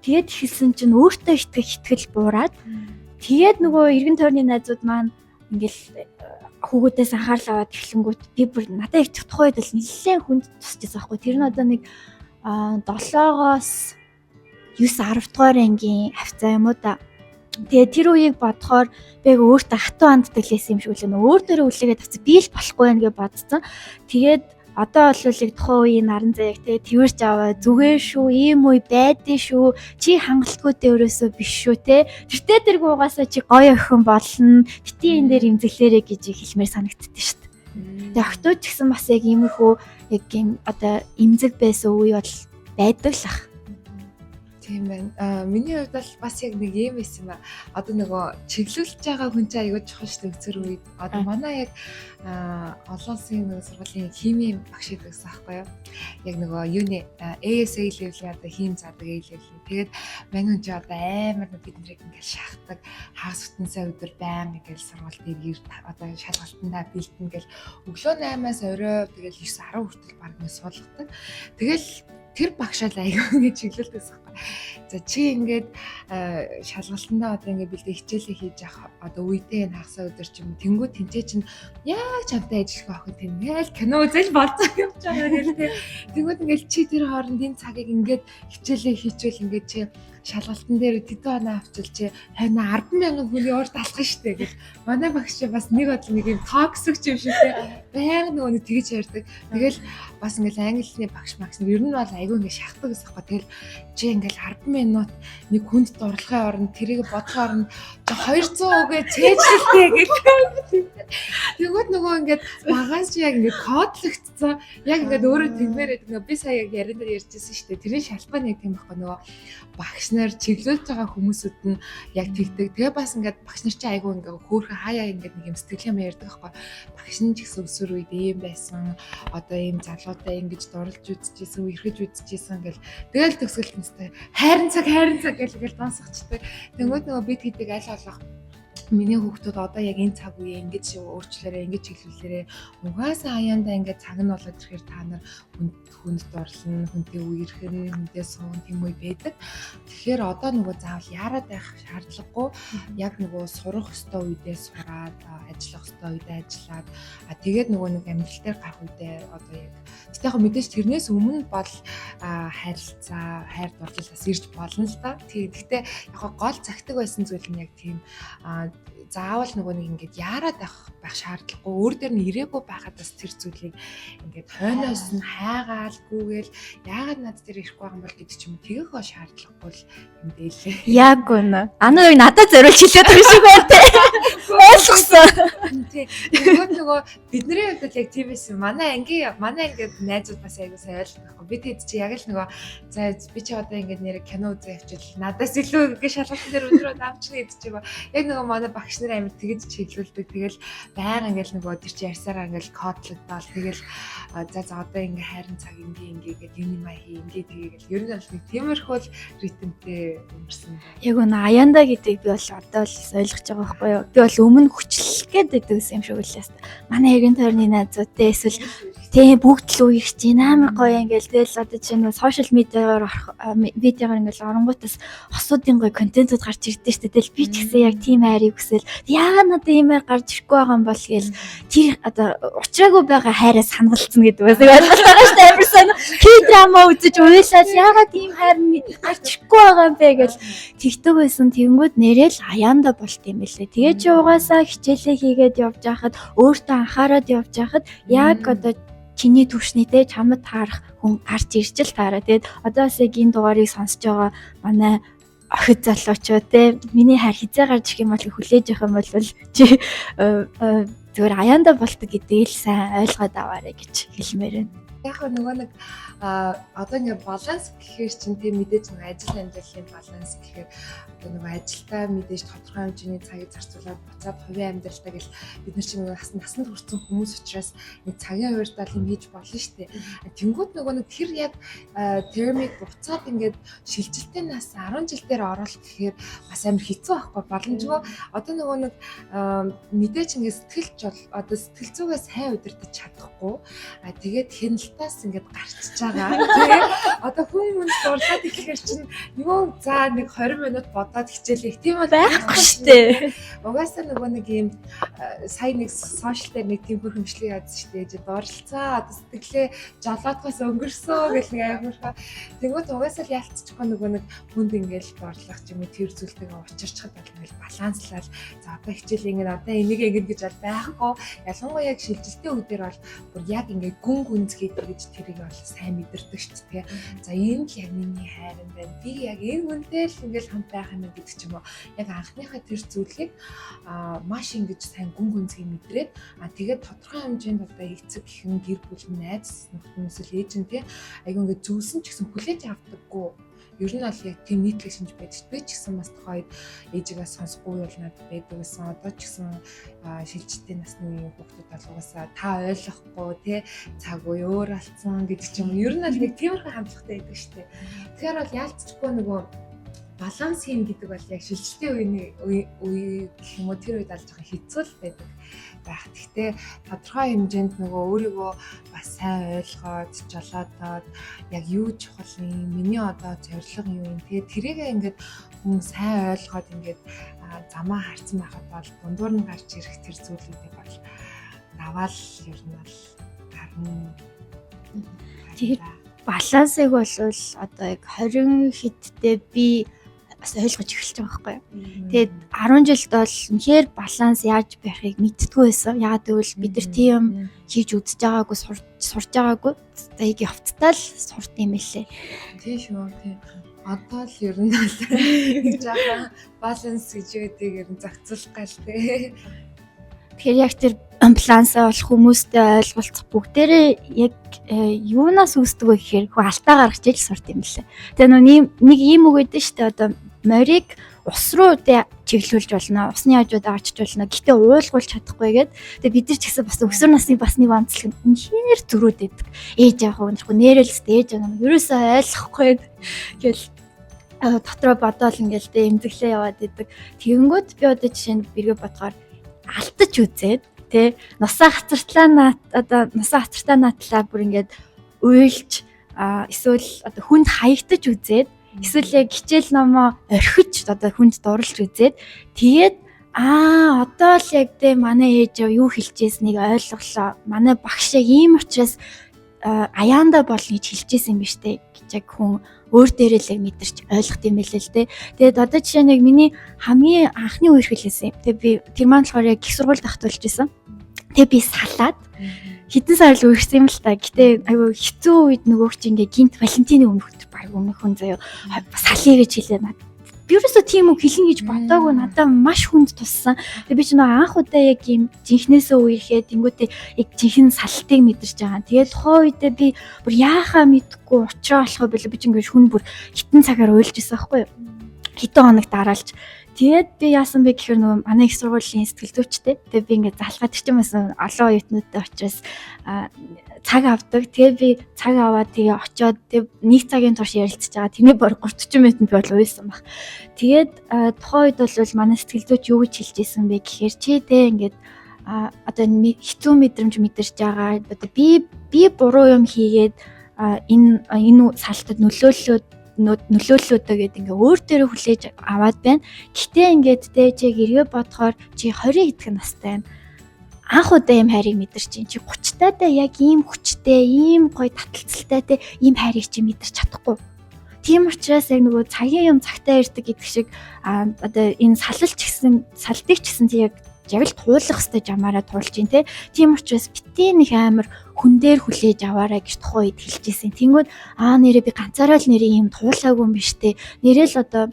тэгээд эхэлсэн чинь өөртөө итгэх итгэл буураад тэгээд нөгөө эргэн тойрны найзууд маань ингээл хүүгүүдээс анхаарал аваад эхлэнгүүт би бүр надад их тухайн үед бол нэлээд хүнд тусчихсан байхгүй. Тэр нь одоо нэг 7-оос 9 10 дугаар ангийн хавцаа юм уу да. Тэгээ тэр үеийг бодохоор би яг өөртөө хатуу ханддаг лээсэн юм шиг үлээ. Өөр дөрөө үлээгээд авсан. Би л болохгүй байх гэж бодсон. Тэгээд одоо бол яг тухайн үеийн наран заяаг те тэрч аваа зүгээр шүү, ийм үе байдэн шүү. Чи хангалтгүйтэй өрөөсөө биш шүү те. Тэртээ тэргүй угаасаа чи гоё охин болно. Бити энэ дээр имзэглээрэ гэж хэлмээр санагддээ шүү дээ. Тэгээ октод ч гэсэн бас яг иймэрхүү яг юм одоо имзэг байсан үе бол байдаг л ах. Тийм байна. Миний хувьд бол бас яг нэг юм байсан юм а. Одоо нөгөө чиглүүлж байгаа хүн чинь аягүй чухал шүү дээ өцөр үед. Одоо манай яг олон улсын нөгөө сургуулийн химийн багш гэдэг гэсэн аахгүй юу? Яг нөгөө юуны ASA level-ийн одоо хим заадаг A level. Тэгээд мань хүн чинь одоо амар бид нарыг ингээл шахдаг. Хагас бүтэнсээ өдөр байн ингээл сургууль дээр одоо шалгалтандаа бэлтэн гэл өглөө 8-аас орой тэгэл 9 10 хүртэл баг нэг суулгадаг. Тэгэл тэр багшаал аягүй ингэж чиглэлт байсан байхгүй. За чи ингээд шалгалтандаа одоо ингээд бэлдээ хичээлээ хийж явах одоо үедээ энэ хагасаа өдөр ч юм тэнгуү тэнцээ чинь яг чамтай ажиллах охин тийм ял кино үзэл болцоо явж байгаа гэл тэ. Тэнгүүд ингээд чи тэр хооронд энэ цагийг ингээд хичээлээ хийчихвэл ингээд чи шалгалтан дээр тэдэн оноо авчил чи хойно 10,000 хүний урд алхах штэ гэл. Манай багш чи бас нэг бодол нэг юм токсик юм шиг те. Баян нөгөө нэг тэгж ярьдаг. Тэгэл бас ингээл англиний багш магш ер нь бол айгүй ингээ шахдаг гэсэн байхгүй. Тэгэл чи ингээл 10 минут нэг хүнд дурлахын оронд тэрийг бодохын оронд 200 үгээ цээжлэлтэй гэл. Тэгвэл нөгөө ингээд багаас чи яг ингээд кодлогдсон. Яг ингээд өөрөө тэгмээр байдаг. Нөгөө би сая яг яриан дээр ярьжсэн шүү дээ. Тэрний шалтгаан яг тийм байхгүй нөгөө багш нар чиглүүлж байгаа хүмүүсүүд нь яг тэгдэг. Тэгээ бас ингээд багш нар чи айгүй ингээд хөөхөн хаяа ингээд нэг юм сэтгэл юм ярьдаг байхгүй. Багш нь ч гэсэн өсвөр үед ийм байсан. Одоо ийм залуутай ингэж дурлж үзчихсэн, үерхэж үзчихсэн гэл. Тэгэл төгсгөлт нь хайрын цаг хайрын цаг гэл ингээл дуусгачихдаг. Тэнгүүд нөгөө бид хийдэг аль болох Миний хүүхдүүд одоо яг энэ цаг үеэ ингэж өөрчлөөрэй, ингэж чиглүүлээрэй. Угаасаа аяандаа ингээд цаг нь болоод ирэхээр та нар хүнд дурлна, хүнтэй үерхэн, хүнтэй суун тийм үе байдаг. Тэгэхээр одоо нөгөө заавал яарад байх шаардлагагүй. Яг нөгөө сурах ёстой үедээ сураад, ажиллах ёстой үедээ ажиллаад, тэгээд нөгөө нэг амьдрал дээр гарах үедээ одоо яг гэтээ яг мэдээж тэрнээс өмнө бол харилцаа, хайр дурлал бас ирж болно л да. Гэхдээ яг гол цагтаг байсан зүйл нь яг тийм заавал нөгөө нэг ингээд яарад байх шаардлагагүй, өөр дээр нь ирээгүй байхад бас тэр зүйлийг ингээд хойноос нь хайгаал гүүгээл яагаад над дээр ирэхгүй байгаа юм бол гэдэг ч юм уу, тэгэх шаардлагагүй л юм дээлээ. Яг үнэ. Ана яг надад зориулж хэлээд байгаа шиг байна те. Ойлгосон. Тий. Тэгвэл нөгөө бидний хувьд л яг тийм байсан. Манай ангид найзууд бас айгуу сайн ойлгох байхгүй. Би тэд чи яг л нөгөө за би чи одоо ингээд нэр кино үзээ явчихвал надаас илүү ингээд шалгалтын дээр өдрөө авчихна гэдэг чи яг нөгөө манай багш нар амар тэгэж чиглүүлдэг. Тэгэл байнга ингээд нөгөө тэр чи ярьсараа ингээд кодлогдоол. Тэгэл за за одоо ингээд хайрын цаг ингээ ингээ гэдэг юм юм хий ингээ тэгээ гэл ер нь бол нэг тиймэрхүү л ритмтэй өнгөрсөн. Яг үнэ аяанда гэдэг би бол одоо л ойлгож байгаа байхгүй юу. Би бол өмнө хүчлэх гээд байдаг юм шиг үлээс. Манай эргэн тойрны найзуудтай эсвэл тийм бүгд л үерч чинь амар гоё ингээл тэгэл одоо чинь сошиал медиагаар медиагаар ингээл оронгуутаас хосуудын гоё контентууд гарч ирдэ штэ. Тэгэл би ч гэсэн яг тийм хайрыг хүсэл яагаад надад ийм хайр гарч ирэхгүй байгаа юм бол гээл тэр одоо учраагүй байгаа хайраас хангалцсан гэдэг бас ойлголт байгаа штэ. Амар сан К-драма үзэж уйлаад яагаад ийм хайр гарч ирэхгүй байгаа юм бэ гэл тэгдэг байсан. Тэнгүүд нэрэл аяанда болт юм билээ. Тэгээ чи угаасаа хичээлээ хийгээд явж байхад өөртөө анхаарад явж байхад яг одоо чиний түвшний те чамд таарах хүн гарч ирж л таараа. Тэгээд одоо бас яг энэ дугаарыг сонсож байгаа манай охид залуучууд те миний хайр хизээ гарч ирэх юм бол хүлээж авах юм бол чи зүгээр аяанда болдог гэдгийг л сайн ойлгоод аваарай гэж хэлмээр байна. Яг нөгөө нэг одоо ингээ баланс гэхээр чинь тийм мэдээж нэг ажил амьдралын баланс гэхээр одоо нөгөө ажилдаа мэдээж тодорхой хэмжээний цагийг зарцуулаад буцаад хувийн амьдралдаа гэл бид нар чинь нөгөө насанд хүрсэн хүмүүс учраас нэг цагийн хувирдал юм хийж болно шүү дээ. Тэнгүүд нөгөө нэг тэр яг термийг буцаад ингээд шилжилтийн нас 10 жил дээр оруулах гэхээр бас амар хэцүү байхгүй боломжгүй. Одоо нөгөө нэг мэдээж ингээд сэтгэлж бол одоо сэтгэл зүгээ сайн удирдах чадахгүй. Тэгээд хяналтаас ингээд гарчиж байгаа. Тэгээ одоо хүн хүнд дурлаад ирэхээр чинь юу за нэг 20 минут бодоод хичээлэх тийм бол байхгүй шүү дээ. Угаасаа нөгөө нэг юм сая нэг сошиал дээр нэг тийм хөрхөмжлөг яадсан шүү дээ. Дурлцаа одоо сэтгэлээ жолоодохоос өнгөрсөн гэл нэг амар. Тэнгүүт угаасаа л яалтчихгүй нөгөө нэг хүнд ингээл дурлах ч юм уу тэр зүйлтэйгээ учирчхад бол ингээл баланслал за одоо хичээл ингээд одоо энийг ингэж гэж бол байхгүй. Ялангуяа яг шилжилтийн үе дээр бол бүр яг ингээд гүн гүнзгий тэгэж тэрийг бол сайн мэдэрдэг шүү дээ. За энэ л яг миний хайр юм байна. Би яг энэ хүнтэй л ингээл хамт байх юм гэдэг ч юм уу. Яг анхныхаа тэр зүйлийг маш ингэж сайн гүн гүнзгий мэдрээд тэгээд тодорхой хэмжээнд одоо эцэг гэх гэр бүл найз нөхдөд нь эсвэл ээж нь тий айгүй ингээд зөвлөсөн ч гэсэн хүлээж авдаггүй. Ер нь бол яг тийм нийтлэг шинж байдаг. Би ч гэсэн бас тухайд ээжигээ сонсохгүй бол надад байдаг гэсэн. Одоо ч гэсэн шилжилтийн насны хүүхдүүд бол угаасаа та ойлгохгүй тий цаг үе өөр алдсан гэдэг ч юм уу. Ер нь бол нэг тиймэрхүү хандлагатай байдаг шүү дээ. Тэгэхээр бол яалтчгүй нөгөө баланс хийн гэдэг бол яг шилжилтийн үеийн үе гэх юм уу тэр үед алж байгаа хэцүү л байдаг байх. Гэхдээ тодорхой хэмжээнд нөгөө өөрийгөө бас сайн ойлгоод, жолоодоод яг юу чухал юм, миний одоо зорилго юу юм те тэрийг ингээд хүн сайн ойлгоод ингээд замаа харсан байхад бол дундуур нь гарч ирэх тэр зүйлүүдийг бол даваал ер нь бол гарна. Тэр балансыг бол одоо яг 20 хэдтэй би бас ойлгож эхэлж байгаа байхгүй юу. Тэгээд 10 жилд бол үнэхээр баланс яаж барихыг мэддэггүй байсан. Яагаад гэвэл бид нар тийм хийж үзэж байгаагүй, сурж байгаагүй. За яг явцдаа л сурт юм байлээ. Тийм шүү. Тийм. Одоо л ер нь бол жаахан баланс гэж юу гэдгийг ер нь зохицуулах гал тий. Тэгэхээр яг тэр балансаа болох хүмүүстэй ойлголцох бүгдээрээ яг юунаас үүсдэг вэ гэхээр хөө алтаа гаргаж ил сурт юм лээ. Тэгээ нөө нэг ийм үг өгдөн штэ одоо морийг ус руу тэ чиглүүлж болно. Усны хажууд авчиж болно. Гэтэ уулгуулж чадахгүй гээд тэгээ бид нар ч гэсэн бас өсвөр насны бас нэг онцлог нь үнэхээр зөрүүд байдаг. Ээж аав өнөрхөө нэрэл ээж аав ерөөсөө ойлгохгүй гэл Дотроо бодоол ингээл тэ эмзэглээ яваад идэг. Тэгэнгүүт би одоо жишээ нь бэргэ бодгоор алтаж үзээд тэ нусаа хацартлаа наа одоо нусаа хацартаа наатлаа бүр ингээд уйлж эсвэл одоо хүнд хаягдаж үзээд эсвэл яг хичээл номоо орхиж одоо хүнд дурлж үзээд тэгээд одоо л яг тэ манай ээж юу хэлжсэнийг ойлголоо. Манай багш яг ийм учраас аяанда болно гэж хэлжсэн юм биш үү гэж яг хүн өөр дээрээ л яг мэдэрч ойлгох юм байлээ л дээ. Тэгээд одоо жишээ нь яг миний хамгийн анхны үерхэл байсан юм. Тэгээд би тэр маань болохоор яг их сургуульд ахтуулж исэн. Тэгээд би салаад хэдэн сар л үерхсэн юм л та. Гэтэ айгүй хэцүү үед нөгөөх чинь ингээ гинт Валентины өмнөх өдөр баг өмнөх хүн заяа салъя гэж хэлээ надад. Би ерөөсөө тийм үг хэлнэ гэж бодоагүй, надад маш хүнд туссан. Тэгээ би ч нөгөө анх удаа яг ийм жинхнээсээ үерхэд тэнгуүтээ яг жинхэнэ салтыг мэдэрч байгаа. Тэгээд тухайн үедээ би бүр яахаа мэдэхгүй уучраа болох байлаа. Би ч ингээд шүн бүр хитэн цагаар уйлж исэн байхгүй юу? Хэдэн хоног дараалж. Тэгээд би яасан бэ гэхээр нөгөө манай их сургуулийн сэтгэл зүйчтэй. Тэгээд би ингээд залгаад чинь бас олон оюутнуудтай учраас цаг авдаг. Тэгээд би цаг аваад тэгээ очиод тэгээд нэг цагийн турш ярилцж байгаа. Тэрний бор 30 минутанд би бол уйлсан баг. Тэгээд тухайн үед бол манай сэтгэл зүйч юу гэж хэлж исэн бэ гэхээр чи тэ ингээд одоо хэцүү мэдрэмж мэдэрч байгаа. Одоо би буруу юм хийгээд энэ салтад нөлөөллөөдөө гэд ингээ өөр дээрээ хүлээж аваад байна. Гэтэ ингээд тэ чи эргээ бодохоор чи 20 хэдхэн настай байна. Анх удаа ийм хайрыг мэдэрч чинь чи 30 таатай яг ийм хүчтэй, ийм гоё таталцалтай те ийм хайрыг чи мэдэрч чадахгүй. Тийм учраас яг нөгөө цагийн юм цагтаа ирдэг гэдэг шиг одоо энэ салалч гэсэн салтыг ч гэсэн чи яг л туулах хэвээр жамаараа туулж ин те. Тийм учраас битгий нэг амар хүн дээр хүлээж аваарай гэж тухайн үед хэлжсэн. Тэнгүүд нэрээ би ганцаараа л нэрээ ийм туулаагүй юм биш те. Нэрээ л одоо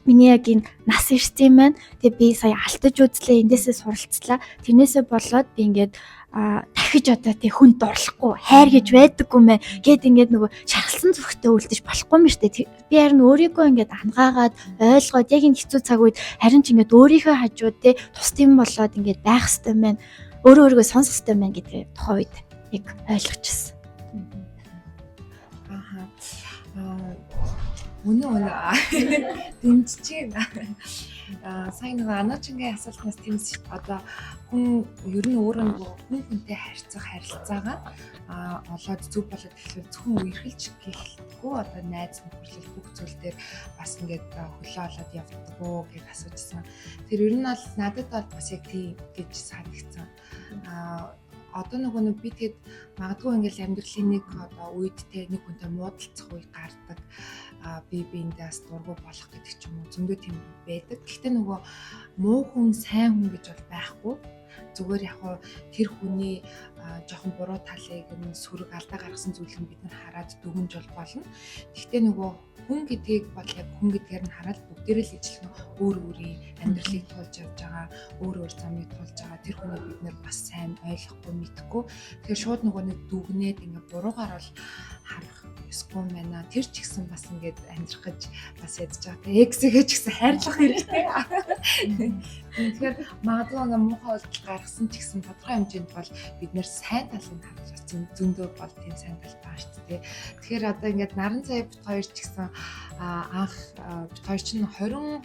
миний яг энэ нас ирсэн юм байна. Тэгээ би сая алтаж үзлээ, эндээсээ суралцлаа. Тэрнээсээ болоод би ингээд дахиж одоо тэг хүн дурлахгүй хайр гэж байдаггүй мэ гэд ингээд нөгөө шархалсан зүрхтэй үлдэж болохгүй юм шүү дээ. Би харин өөрийгөө ингээд ангаагаад ойлгоод яг энэ хэцүү цаг үед харин ч ингээд өөрийнхөө хажууд те тусдим болоод ингээд байх хэрэгтэй юм байна. Өөрөө өөрийгөө сонсох хэрэгтэй юм байна гэдгээ тухайн үед яг ойлгочихсон. Аха. Үнэн дэмжиж байна. Сайн нөгөө Ануучингийн асуултнаас тэмс одоо хүн ер нь өөрөө нөгөө хүн хүнтэй харьцах харилцаагаа олоод зөв болоод тэгэхээр зөвхөн үерхэлж гэлтгүй одоо найз нөхөрлөл бүх зүйл дээр бас ингээд хөлөө олоод явдггүй гэж асуужсан. Тэр ер нь бол надад бол бас яг тийм гэж санагдсан. Одоо нөгөө нэг би тэгэд магадгүй ингээл амьдралын нэг одоо үед те нэг хүнтэй муудалцах үе гардаг. Би биендээ бас дургу болох гэдэг ч юм уу зөндөө тийм байдаг. Гэхдээ нөгөө муу хүн сайн хүн гэж бол байхгүй. Зүгээр яг хуу тэр хүний жоохон буруу талыг нь сөрөг алдаа гаргасан зүйлийг бид нар хараад дүгнж бол болно. Гэхдээ нөгөө хүн гэдгийг бол яг хүн гэдгээр нь хараад бүгдээрээ л ижилхэн өөр өөрийн амьдралыг туулж явж байгаа, өөр өөр замыг туулж байгаа. Тэр хүнийг бид нар бас сайн ойлгохгүй, мэдэхгүй. Тэгэхээр шууд нөгөө нэг дүгнээд ингээ буруугаар бол харах ёсгүй юм байна. Тэр ч гэсэн бас ингээд амьдрах гэж бас ядж байгаа. Тэгээ эксэгээ ч гэсэн хайрлах хэрэгтэй. Тэгэхээр магадгүй ингээ муухай үйлдэл гаргасан ч гэсэн тодорхой хэмжээнд бол бид нэр сайн талыг харж бас зөндөө бол тийм сайн тал байгаа шүү дээ. Тэгэхээр одоо ингээд наран цай бит хоёр ч гэсэн анх бит хоёр чинь 22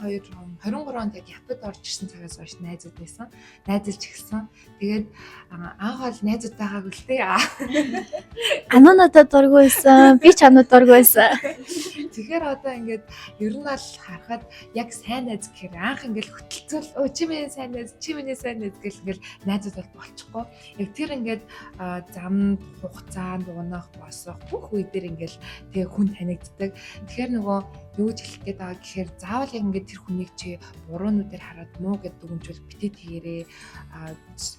23 онд яг Японд орж ирсэн цагаас хойш найзууд байсан. Найзалж эхэлсэн. Тэгээд анх бол найзуудтайгаа гүлтэй. Ануу надад дургүй байсан. Би ч ануу дургүй байсан. Тэгэхээр одоо ингээд ер нь бол харахад яг сайн найз гэхээр анх ингээд хөтөлцөл өө чи миний сайн найз, чи миний сайн найз гэл ингээд найзууд бол болчихгүй. Яг тэр ингээд зам хугацаанд унах, босох бүх үе дээр ингээд тэгээ хүн танигддаг. Тэгэхээр нөгөө юу гэж хэлэх гээд байгаа гэхээр заавал яг ингээд тэр хүнийг чи буруунуудаар хараад муу гэд дүгнжүүл битээ тэгэрээ.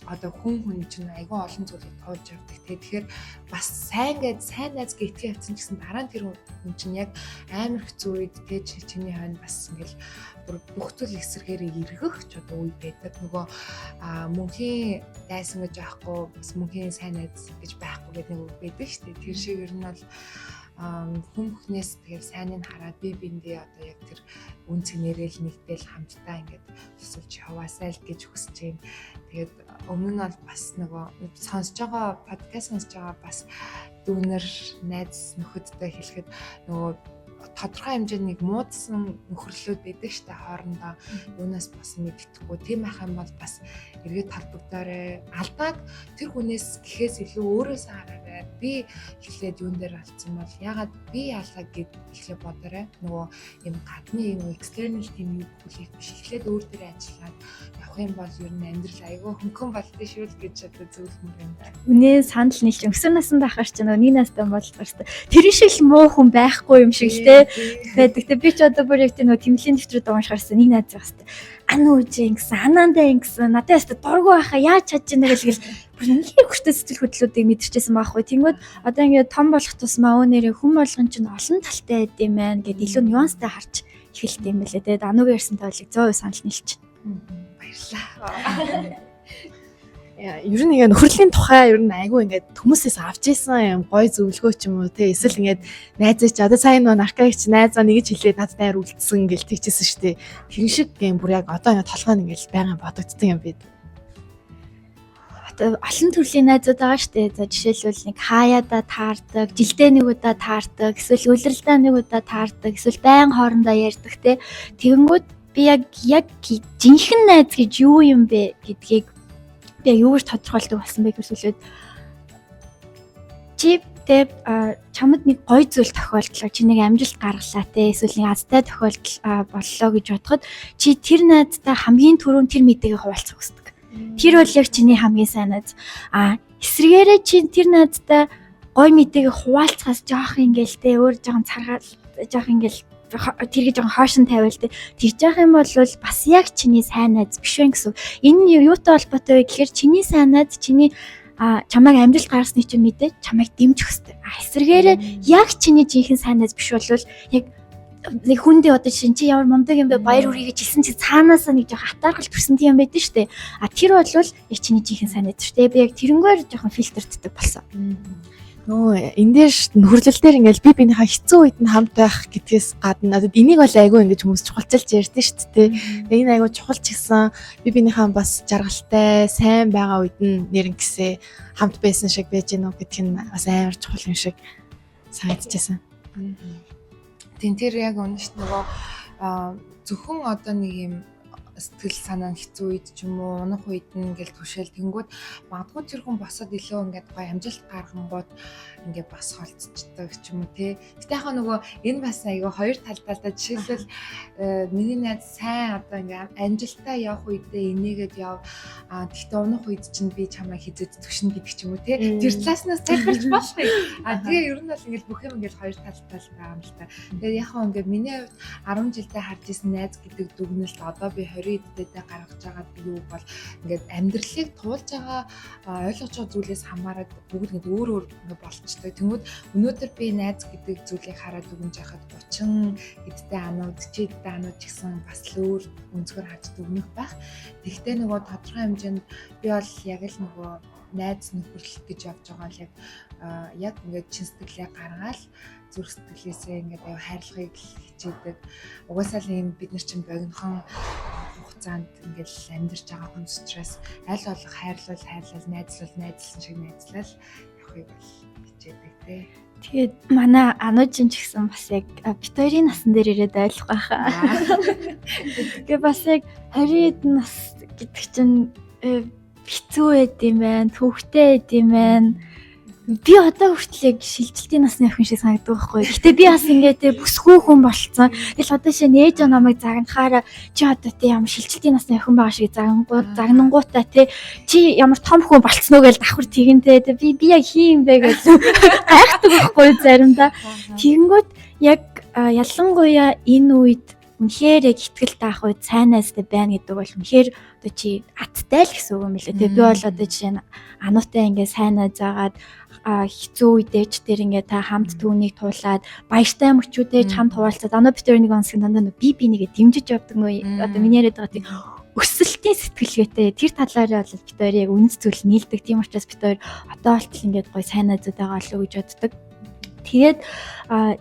Одоо хүн хүн чинь айгүй олон зүйлийг туулж явдаг. Тэгэхээр бас сайн гээд сайн найз гэж итгэх явцсан ч гэсэн дараа нь тэр хүн чинь яг амар хэцүү үед тэ чиний хойно бас ингээл бүр бүх зүйл эсрэгээр эргэх ч одоо үе байдаг. Нөгөө мөнхийн дайсан гэж байхгүй бас мөнхийн сайн найз гэж байхгүй гэдэг нэг үг байдаг шүү дээ. Тэр шиг ер нь бол хүн бүхнээс тэгэл сайныг хараад би биендээ одоо яг тэр үн цэнээрээ л нэгдэл хамтдаа ингээд тусалж яваасай л гэж хүсэж байна. Тэгээд өмнө нь бол бас нөгөө сонсож байгаа подкаст сонсож байгаа бас дүүнер найз нөхөдтэй хэлэхэд нөгөө Тодорхой хэмжээнд нэг муудсан нөхөрлөлүүд байдаг штэ, хоорондоо юунаас босон мэддэхгүй. Тийм байх юм бол бас эргээд холбогдоорой. Алдааг тэр хүнээс гэхээс илүү өөрөөсөө хараарай. Би эхлээд юун дээр алдсан бол, ягаад би ялаа гэд эхлээд бодоорой. Нөгөө юм гадны юм external тийм юу хүлээх биш. Эхлээд өөр дээр ажиллаад явах юм бол ер нь амьдрал айгүй хөнгөн болдсон шүү л гэж одоо зөвлөмөр юм байна. Үнэ санал нийлж өсвөр наснд байхаар ч нөгөө нэг настай болдгоор шүү. Тэр шиг л муу хүн байхгүй юм шиг л те байдаг. Тэ би ч одоо бүр яг тийм нөгөө тэмдэглэлийн дэвтрүүд уншихаарсан нэг найз байгаа хэвээр. Ана үжи ингэсэн, анаандаа ингэсэн, надад яста дургу байхаа яаж чадж ийнэ гэл бүр үнэхээр хүчтэй сэтгэл хөдлөлүүдийг мэдэрчээсэн байхгүй. Тэнгүүд одоо ингээд том болох тусмаа өө нэрээ хүн болгон чинь олон талтай байд юм байна гэд илүү нюанстай харж эхэлт юм байлээ. Тэгээд Анугийн ярьсан тоолыг 100% санал нийлж. Баярлалаа. Ер нь ингээ нөхөрлийн тухай ер нь айгүй ингээд хүмүүсээс авч исэн юм гой зөвлөгөө ч юм уу те, эсвэл ингээд найзаа чи одоо сайн нөгөө наркагч найзаа нэгж хэлээд надад айр үлдсэн гэл тэгжсэн шүү дээ. Тэр шиг юм бүр яг одоо ингээ толгой нь ингээл байнгын бодогдсон юм би. Одоо олон төрлийн найзууд байгаа шүү дээ. За, жишээлбэл нэг хаяада таардаг, жилдээ нэг удаа таардаг, эсвэл улиралдаа нэг удаа таардаг, эсвэл байн хоорондоо ярьдаг те. Тэгэнгүүт би яг жинхэнэ найз гэж юу юм бэ гэдгийг би яг юу гэж тодорхойлдог болсон бэ гэвэл чи те чамд нэг гой зүйл тохиолдлоо, чи нэг амжилт гаргалаа те, эсвэл нэг азтай тохиолдол боллоо гэж бодоход чи тэр найзтай хамгийн түрүүнд тэр мэдээгээ хуваалцах хүсдэг. Тэр бол яг чиний хамгийн сайн найз. А эсрэгээрээ чи тэр найзтай гой мэдээгээ хуваалцахаас жоох ингээл те өөр жоохон царгаал, жоох ингээл тэргээ жоохон хойшин тавиал те тэгж яах юм бол бас яг чиний сайн найз биш вэ гэсэн. Энэ нь юутай холбоотой вэ гэхээр чиний сайн найз чиний чамайг амжилт гаргасны чинь мэдээ чамайг дэмжих хэрэгтэй. А эсрэгээрээ яг чиний жинхэнэ сайн найз биш бол яг нэг хүндээ одоо жишээ чи ямар мундаг юм бэ, баяр хүргэе гэж хэлсэн чи цаанаасаа нэг жоох атаархал төрсөн тийм юм байдаг шүү дээ. А тэр бол яг чиний жинхэнэ сайн найз шүү дээ. Би яг тэрнгээр жоохон фильтрддэг болсон. Нөө энэ дээр нөхөрлөл дээр ингээл би биенийхээ хэцүү үед нь хамт байх гэдгээс гадна одоо энийг бол айгүй ингэж хүмүүс чухалчилж ярьдэн шүү дээ. Энэ айгүй чухал ч гэсэн би биенийхээ бас жаргалтай, сайн байгаа үед нь нэр ингэсээ хамт байсан шиг байж гэнэ үү гэдг нь бас амар чухал юм шиг санагдчихсан. Тийм, тэр яг үнэн шүү, нөгөө зөвхөн одоо нэг юм сэтгэл санаа нь хэцүү үед ч юм уу, унах үед нь ингээл түшээл тэнгүүд магадгүй тэр хүн босоод илүү ингээд гоё амжилт гаргангууд ингээд бас холцчихдаг ч юм уу те. Гэтэ яг нөгөө энэ бас айгүй хоёр талдаа л да. Жишээлбэл миний найз сайн одоо ингээд амжилтаа явах үедээ энийгээд яв. А тэгтээ унах үед чинь би чамайг хизээд түшнэ гэдэг ч юм уу те. Тэр талааснаас тайлбарч болох юм. А тэгээ ер нь бол ингээд бүх юм ингээд хоёр талтай л байгаа юм л та. Тэгээд яг хаа ингээд миний хувьд 10 жилдээ харж исэн найз гэдэг дүгнэлт одоо би 20 эдтэй гаргаж байгаа юу бол ингээд амьдралыг туулж байгаа, ойлгож байгаа зүйлээс хамаарат бүгд ингээд өөр өөр ингээд болчтой. Тэнгүүд өнөөдөр би найз гэдэг зүйлийг хараад дүгнж байхад 30 эдтэй анууд, 40 эдтэй анууд ч гэсэн бас л өөр өнцгөр харж дүгнэх байх. Тэгтээ нөгөө тодорхой хэмжээнд би бол яг л нөгөө найз нөхөрлөл гэж явж байгаа л яг ингээд чин сэтгэлээ гаргаал зүрх сэтгэлээсээ ингээд аюу хайрлахыг л хичээдэг. Угаасаа л ийм бид нар чинь богинохон хугацаанд ингээд л амьдарч байгаа хүмүүс учраас аль болох хайрлал хайрлал, найзлал найзлсан шиг найзлал явахыг бол хичээдэг те. Тэгээд манай Анужин ч гэсэн бас яг бит хоёрын насан дээр ирээд ойлгох байхаа. Тэгээ бас яг 20 нас гэдэг чинь хэцүү байд юм байна, төвхтэй байд юм байна. Би одоо хүртэл яг шилжилтийн насны охин шиг санагддаг байхгүй. Гэтэ би бас ингээд те бүсгүй хүн болцсон. Тэгэл одоо шинэ ээж намайг загнахаараа чи одоо те ямар шилжилтийн насны охин байгаа шиг загнангуудаа те чи ямар том хүн болцсон уу гэж давхар тэгэн те. Би яг хин юм бэ гэж гайхдаг байхгүй заримдаа. Тэгэнгүүт яг ялангуяа энэ үед үнэхээр яг ихтгэл таах үед сайн найзтай байна гэдэг бол үнэхээр одоо чи аттай л гэсэн үг юм билээ. Тэгээ би бол одоо жишээ нь Анутай ингээд сайн найз агаад хэцүү үедээ ч тэр ингээд та хамт түүнийг туулаад, баяртай мөчүүдээ ч хамт хуваалцаад, Ану бит хоёр нэг онсог дандаа нөө би бинийгээ дэмжиж явдаг нөө одоо миний яриад байгаа тийм өсөлтийн сэтгэлгээтэй тэр талаараа бол бит хоёр яг үнэт зүйл нийлдэг. Тийм учраас бит хоёр одоо болтол ингээд гоё сайн найзууд байгаа болов уу гэж боддог. Тэгээд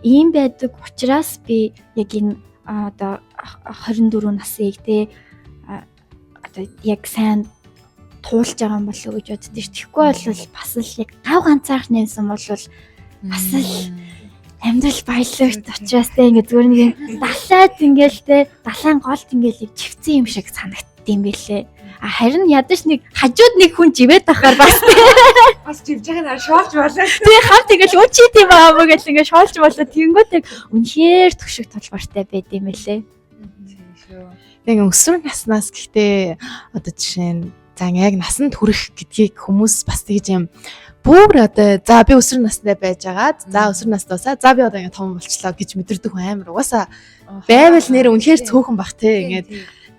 ийм байдаг учраас би яг энэ одоо 24 насыг те одоо яг сайн туулж байгаа юм болов уу гэж боддоо ш. Тэгэхгүй бол бас л яг гав ганцаарх нэмсэн бол бас л Амьдрал баялагт учраас те ингээд зүгээр нэг юм далайд ингээл те далайн голд ингээл живцэн юм шиг санагдд юм бэлээ. А харин ядаж нэг хажууд нэг хүн живээд байхаар бас те Бас живж байгаа нь шоолж болоо. тий хамт ингээл үчи тийм аа мө гэл ингээд шоолж болоо тэгэнгүүт яг үнэхээр түшиг тулгартай байд юм бэлээ. Тийм шүү. Тэг ингээ өсвөр наснаас гэхдээ одоо жишээ нь за яг насанд хүрэх гэдгийг хүмүүс бас тэгж юм бүр одоо за би өсвөр настай байжгаад за өсвөр нас дуусаа за би одоо ингээ том болчлоо гэж мэдэрдэг хүн амар угаасаа байвал нэр үнэхээр цөөхөн бах те ингээд.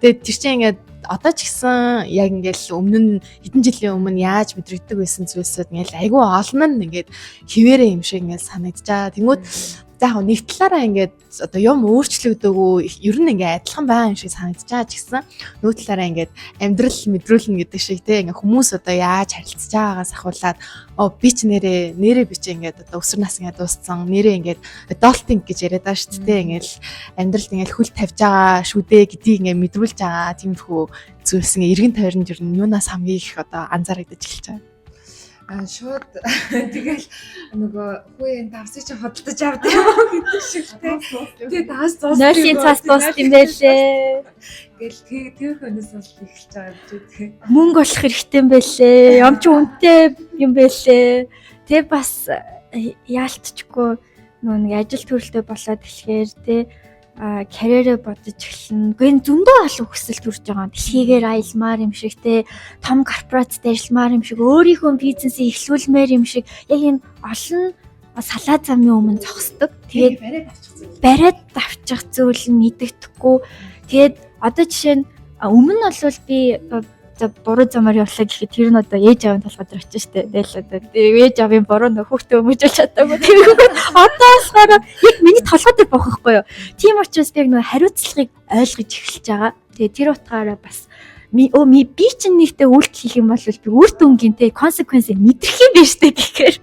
Тэгээд тэр чинь ингээд одоо ч гэсэн яг ингээл өмнө нь хэдэн жилийн өмнө яаж мэдрэгдэг байсан зүйлсүүд ингээл айгүй олон нь ингээд хിവэрэ юм шиг ингээл санагдчаа. Тэнгүүд за яг нэг талаараа ингээд одоо юм өөрчлөгдөөгүй ер нь ингээд адилхан байгаа юм шиг санагдчихаа ч гэсэн нөгөө талаараа ингээд амьдрал мэдрүүлнэ гэдэг шиг те ингээд хүмүүс одоо яаж харилцаж байгаагаас ахуулаад оо би ч нэрээ нэрээ би ч ингээд одоо өсвөр нас ингээд дууссан нэрээ ингээд adulting гэж яриад байгаа шүү дээ ингээд амьдралд ингээд хөл тавьж байгаа шүү дээ гэдгийг ингээд мэдрүүлж байгаа тиймэрхүү зүйлс ингээд эргэн тойронд ер нь юунаас хамгийн их одоо анзаарэгдэж эхэлж байгаа. А шууд тэгэл нөгөө хүү энэ давсыг чи хөдөлж авд юм уу гэдэг шиг те. Тэгээ давс дуус. Нойлын цаас дуусд юм байлээ. Гэл тэр хүнээс бол эхэлж байгаа юм чи тий. Мөнгө олох хэрэгтэй юм байлээ. Юм чи үнэтэй юм байлээ. Тэ бас яалтчгүй нөгөө нэг ажил төрөлтэй болоод тэгэхээр тэ карьерээ бодож эхэлнэ. Үгүй энэ зөндөө олон хүсэл төрж байгаа. Дэлхийгээр аялмаар юм шиг те том корпорацид ажилламаар юм шиг өөрийнхөө бизнесийг эхлүүлмээр юм шиг яг энэ олон салаа замын өмнө зогсдог. Тэгээд бариад авчих зүйл. Бариад авчих зүйл нь мэдэгдэхгүй. Тэгээд одоо жишээ нь өмнө нь бол би за буруу замаар явлаа гэхэд тэр нь одоо ээж аавын толгой дээр очиж штэ. Тэгэл одоо ээж аавын буруу нөх хүүхдээ өмжүүлж чадаагүй. Тэгээд одоо болохоор яг миний толгой дээр бохохгүй юу. Тийм учраас би яг нөгөө хариуцлагыг ойлгож эхэлж байгаа. Тэгээд тэр утгаараа бас би чинь нэгтэй үйлдэл хийх юм бол би үр дүнгийн те consequence-ийг мэдрэх юм биш үү гэхээр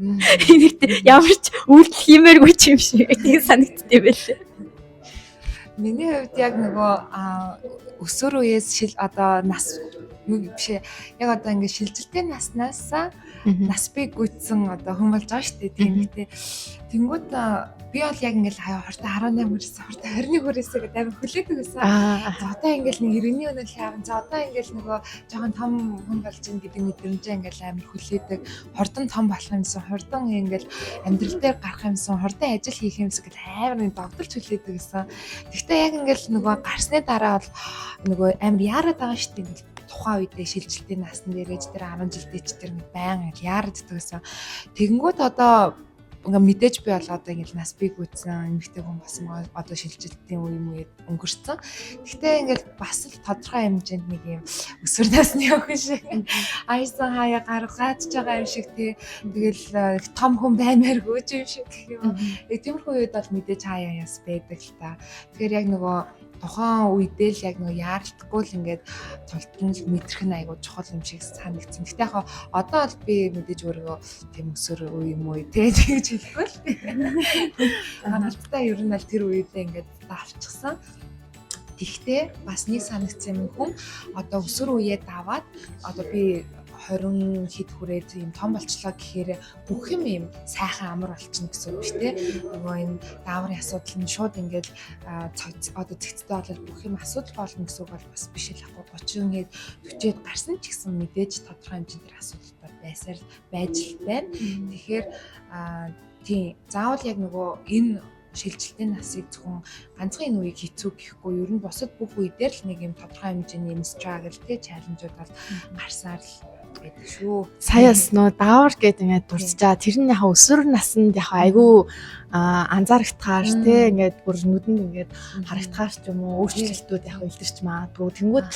нэгтэй ямар ч үйлдэл хиймээргүй ч юм шиг тийм санагддээ байлээ. Миний хувьд яг нөгөө өсвөр үеэс шил одоо нас биш яг одоо ингээд шилжилтийн наснаас нас бий гүйтсэн одоо хүн болж байгаа шүү дээ тийм гэдэг. Тэнгүүд би бол яг ингээд хурдан 18 хүрсэн, хурдан 21 хүрээсээ гэдэг амар хүлээдэг байсан. За одоо ингээд нэг 91 өнөл явна. За одоо ингээд нөгөө жоохон том хүн болж ин гэдэг мэдрэмжээ ингээд амар хүлээдэг. Хурдан том болох юмсан, хурдан ингээд амьдрал дээр гарах юмсан, хурдан ажил хийх юмсан гэж амар нэг догдолж хүлээдэг гэсэн. Гэхдээ яг ингээд нөгөө гарсны дараа бол нөгөө амар яарад байгаа шүү дээ. Ингээд тухайн үедээ шилжилтийн насн дээрэж тэр 10 жилдээ ч тэр нэг баян ингээд яарад гэсэн. Тэгэнгүүт одоо ингээ мэдээж би бол одоо ингээд нас бий гүйтсэн эмэгтэй хүн болсон одоо шилжилтийн үе юм үед өнгөрцөн. Гэхдээ ингээд бас л тодорхой хэмжээнд нэг юм өсвөр насны охин шиг аясан хаяа гаргааж байгаа юм шиг тий. Тэгэл том хүн баймааргүй юм шиг гэх юм. Тиймэрхүү үед бол мэдээж хаяа яс байдаг л та. Тэгэхээр яг нөгөө тухайн үедээ л яг нөгөө яаралтгүй л ингээд тултан л мэдрэх нь айгуу чухал юм шиг санагдсан. Гэтэ яг одоо бол би мэдээж өөрийгөө тийм өсвөр үе юм уу те тэгж хэлэхгүй л. Хангалттай ер нь аль тэр үедээ ингээд давчихсан. Тэгтээ бас нэг санагдсан юм хүн одоо өсвөр үеэ даваад одоо би 20 хэд хүрээд юм том болчлоо гэхээр бүх юм юм сайхан амар болчихно гэсэн үг биш те. Нөгөө энэ дааврын асуудал нь шууд ингээд одоо цэгцтэй болол бүх юм асуудал болно гэсэн үг бол бас биш л ахгүй. 30 хэд 40-д гарсан ч гэсэн мэдээж тодорхой хэмжээнд тэр асуудал байсаар байж л байна. Тэгэхээр тийм заавал яг нөгөө энэ шилжилтийн насыг зөвхөн ганцхан энэ үеийг хэцүү гэхгүй ер нь бусад бүх үе дээр л нэг юм тодорхой хэмжээний юм struggle те challenge-ууд бол гарсаар л байдаг шүү. Сая бас нөө даавар гэдэг ингээд дурсчаа. Тэр нь яг өсвөр наснд яг айгүй анзаарахтгаар те ингээд бүр нүдэнд ингээд харагдахаар ч юм уу өөрчлөлтүүд яг илэрч магадгүй. Тэнгүүд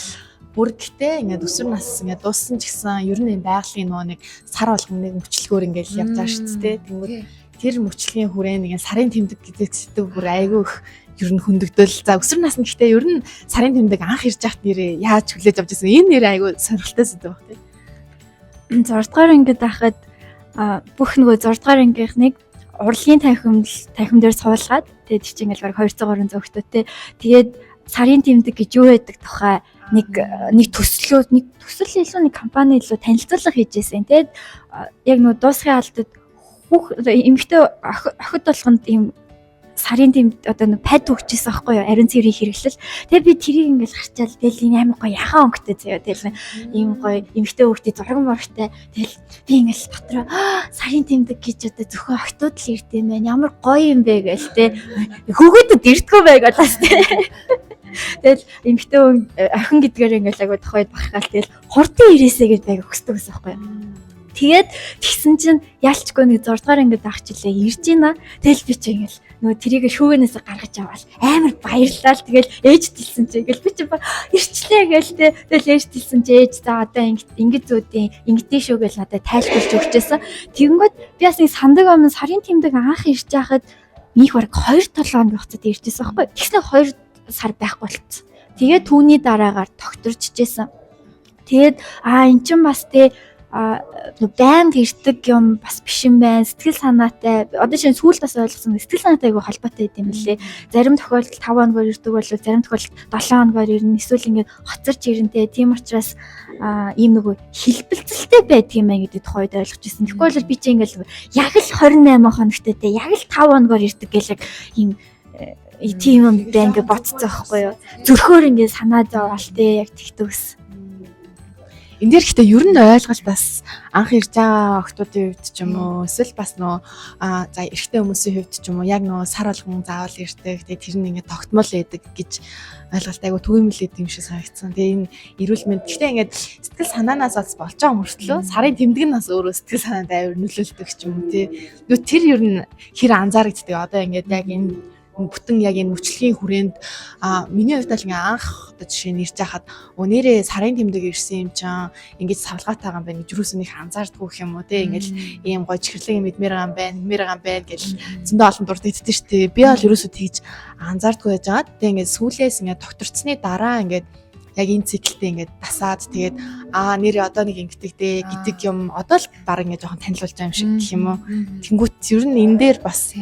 бүр гэтээ ингээд өсвөр нас ингээд дууссан ч гэсэн ер нь энэ байгалийн нөгөө нэг сар болгоно нэг мөчлөгөөр ингээд явж байгаа шүү дээ. Тэнгүүд тэр мөчлөгийн хүрээнд ингээд сарын тэмдэг гэдэг сэдв бүр айгүй их ер нь хөндөгдөл. За өсвөр наснд гэхдээ ер нь сарын тэмдэг анх ирж байхад нэрээ яаж хүлээж авч ирсэн? Энэ нэр айгүй сонирхолтой сэдв баг тий. 6 дугаар ангид байхад бүх нөгөө 6 дугаар ангийнхныг урлагийн танхим дээр суулгаад тэгээд чи ингээл бараг 200 300 хүүхдүүдтэй тэгээд сарын тэмдэг гэж юу байдаг тухай нэг нэг төслөө нэг төсөл илүү нэг компани илүү танилцуулга хийж байсан. Тэгээд яг нөгөө дуусгын алдад Бүх эмэгтэй охид болгонд ийм сарын тийм одоо нэг пад өгчээсэн байхгүй юу? Ариун цэврийн хэрэглэл. Тэгээ би тэрийг ингээл харчаал тэгэл энэ амар гоё яхан өнгөтэй заяа. Тэгэл ийм гоё эмэгтэй хүүхдээ зураг мурагтай. Тэгэл би ингээл дотроо сарын тэмдэг гэж одоо зөвхөн охтууд л ирд юм байна. Ямар гоё юм бэ гээл те. Хүүгээдэд ирдгүү байг болоос те. Тэгэл эмэгтэй охин гэдгээр ингээл агуу тохойд бахаал тэгэл хурдан ирээсэ гэж байг өгсдөг гэсэн байхгүй юу? Тэгээд тэгсэн чинь ялчгүй нэг 6 дугаар ангид авах жилээ ирж байна. Тэгэл би чи ингээл нөгөө тэрийг шүүгэнээс гаргаж аваад амар баярлалаа. Тэгэл ээж дэлсэн чи ингээл би чи ирчлээ гээл те. Тэгэл ээж дэлсэн чи ээж за одоо ингэж зүүдийн ингэдэй шүү гэл надад тайлбарлаж өгчээсэн. Тэгэнгүүт би бас нэг сандаг өмнө сарын тэмдэг анх ирж байхад минийх бараг 2 7 хоног хугацаад иржсэн байхгүй. Тэгснэ 2 сар байхгүй болцсон. Тэгээд түүний дараагаар тогтворчжсэн. Тэгээд эн чин бас те байнга ирдэг юм бас биш юм байна. Сэтгэл санаатай. Одоо шинэ сүүлд бас ойлгосон сэтгэл санаатай айгүй холбоотой байд юм лээ. Зарим тохиолдолд 5 хоногор ирдэг бол зарим тохиолдолд 7 хоногор ирнэ. Эсвэл ингээд хоцорч ирнэ те. Тийм учраас ийм нөгөө хэлбэлцэлтэй байдаг юм байна гэдэг тухайд ойлгож ирсэн. Тэгэхгүй бол би чи ингээд яг л 28 хоногтой те. Яг л 5 хоногор ирдэг гэх яг ийм тийм юм байна гэж бодцсон байхгүй юу. Зүрхөөр ингээд санаа зовоол те яг тэгдэг гэсэн. Энэ дээр гэхдээ ер нь ойлголт бас анх ирж байгаа охтуудын хувьд ч юм уу эсвэл бас нөө за эрэгтэй хүмүүсийн хувьд ч юм уу яг нөө сар болгон заавал ирдэг. Тэгээ тэр нь ингээд тогтмол байдаг гэж ойлголт айгу түгээмэл юм шиг санагдсан. Тэгээ энэ эрүүл мэнд гэхдээ ингээд сэтгэл санаанаас бас болж байгаа мөртлөө сарын тэмдэг нь бас өөрөө сэтгэл санаанд аюур нөлөөлдөг ч юм уу тий. Нөө тэр ер нь хэр анзаарэгддэг. Одоо ингээд яг энэ бүтэн яг энэ мөчлөгийн хүрээнд миний хувьд л ингээ анх одоо жишээ нь ирж хахад нэрээ сарын тэмдэг ирсэн юм чинь ингэж савлгаатай байгаа юм байна гэж юусэн их анзаардгүй гэх юм уу те ингээл ийм гоё чихэрлэг юм идмээр байгаа юм байна нэгмээр байгаа юм байна гэл зөндөө олон дурддагддаг шүү дээ. Би бол ерөөсөө тэгж анзаардгүй байж байгаа. Тэгээ ингээд сүүлээс ингээд докторцсны дараа ингээд яг энэ циклтэй ингээд дасаад тэгээд нэрээ одоо нэг ингэдэг дээ гэдэг юм одоо л баг ингээд жоохон танилцуулж байгаа юм шиг гэх юм уу. Тэнгүүт ер нь энэ дээр бас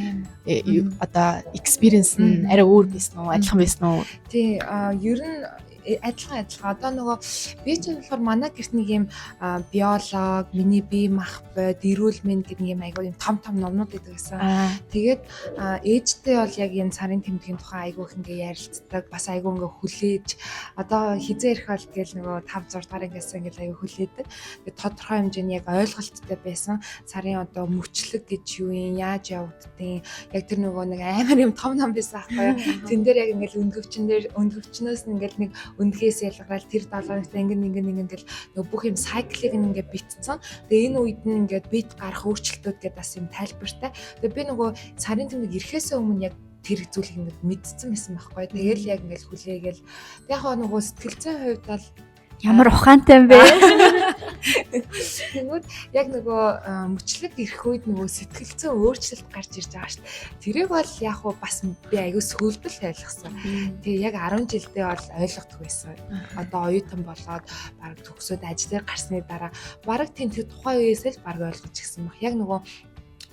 одоо experience нь арай өөр байсан уу, адилхан байсан уу? Тий, ер нь адилхан. Одоо нөгөө би ч болохоор манай гэрт нэг юм биолог, миний бие мах бод, эрүүл мэнд гэдэг нэг юм айгүй юм том том номнууд байдаг гэсэн. Тэгээд ээжтэй бол яг энэ сарын тэмдгийн тухай айгүй их ингээ ярилцдаг. Бас айгүй ингээ хүлээж одоо хизээ ирэх бол тэгэл нөгөө 5 6 дугаар ангиас ингээ айгүй хүлээдэг. Тэгээд тодорхой хэмжээний яг ойлголттой байсан. Сарын одоо мөчлөг гэж юу юм, яаж явагддیں۔ Яг тэр нөгөө нэг амар юм том ном байсан аахгүй юу. Тэн дээр яг ингээл өндгөвчн дээр өндгөвчнөөс нь ингээл нэг өндгээс ялгараад тэр 7 хоногт ингэн ингэн ингэн гэл нөгөө бүх юм сайклыг ингээд битцсэн. Тэгээ энэ үед нь ингээд бит гарах өөрчлөлтүүд гэдэг бас юм тайлбартай. Тэгээ би нөгөө сарын тэмдэг ирэхээс өмнө яг тэр зүйлийг ингээд мэдсэн байсан байхгүй. Тэгэл яг ингээд хүлээгээл. Яг хаа нөгөө сэтгэл зүйн хувьд бол ямар ухаантай юм бэ? Тэнгүүд яг нөгөө мөчлөг ирэх үед нөгөө сэтгэл зүйн өөрчлөлт гарч ирж байгаа шүү дээ. Тэрийг бол яг уу бас би аягүй сүүлдэл ойлгосон. Тэгээ яг 10 жилдээ бол ойлгодог байсан. Одоо оюутан болоод бараг төгсөөд ажил дээр гарсны дараа бараг тийм тэр тухайн үеэсээ л бараг ойлгож ирсэн баг. Яг нөгөө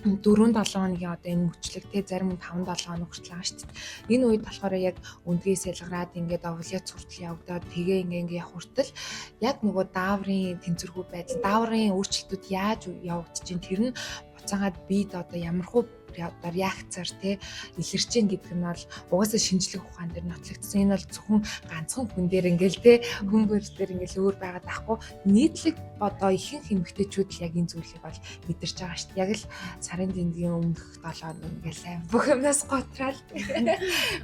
4-7 хоногийн одоо энэ мөчлөг те зарим нь 5-7 хоног хүртэл байгаа шүү дээ. Энэ үед болохоор яг өндгөөс ялгараад ингээд овляц хүртэл явагдаад тэгээ ингээ ингээ явах хүртэл яг нөгөө дааврын тэнцвэргүй байдал, дааврын өөрчлөлтүүд яаж явагдаж чинь тэр нь буцаагаад бид одоо ямархуу одоо реакцаар те илэрч гин гэдэг нь бол угаасаа шинжлэх ухаан дээр нотлогдсон. Энэ бол зөвхөн ганцхан хүн дээр ингээл те хүн бүр дээр ингээл өөр байгаад байхгүй. Нийтлэг одоо ихэнх эмэгтэйчүүд л яг энэ зүйлийг бол мэдэрч байгаа шүү дээ. Яг л сарын тэмдгийн өмнөх 7 хоног ингээл аим бүх юмнаас готраал.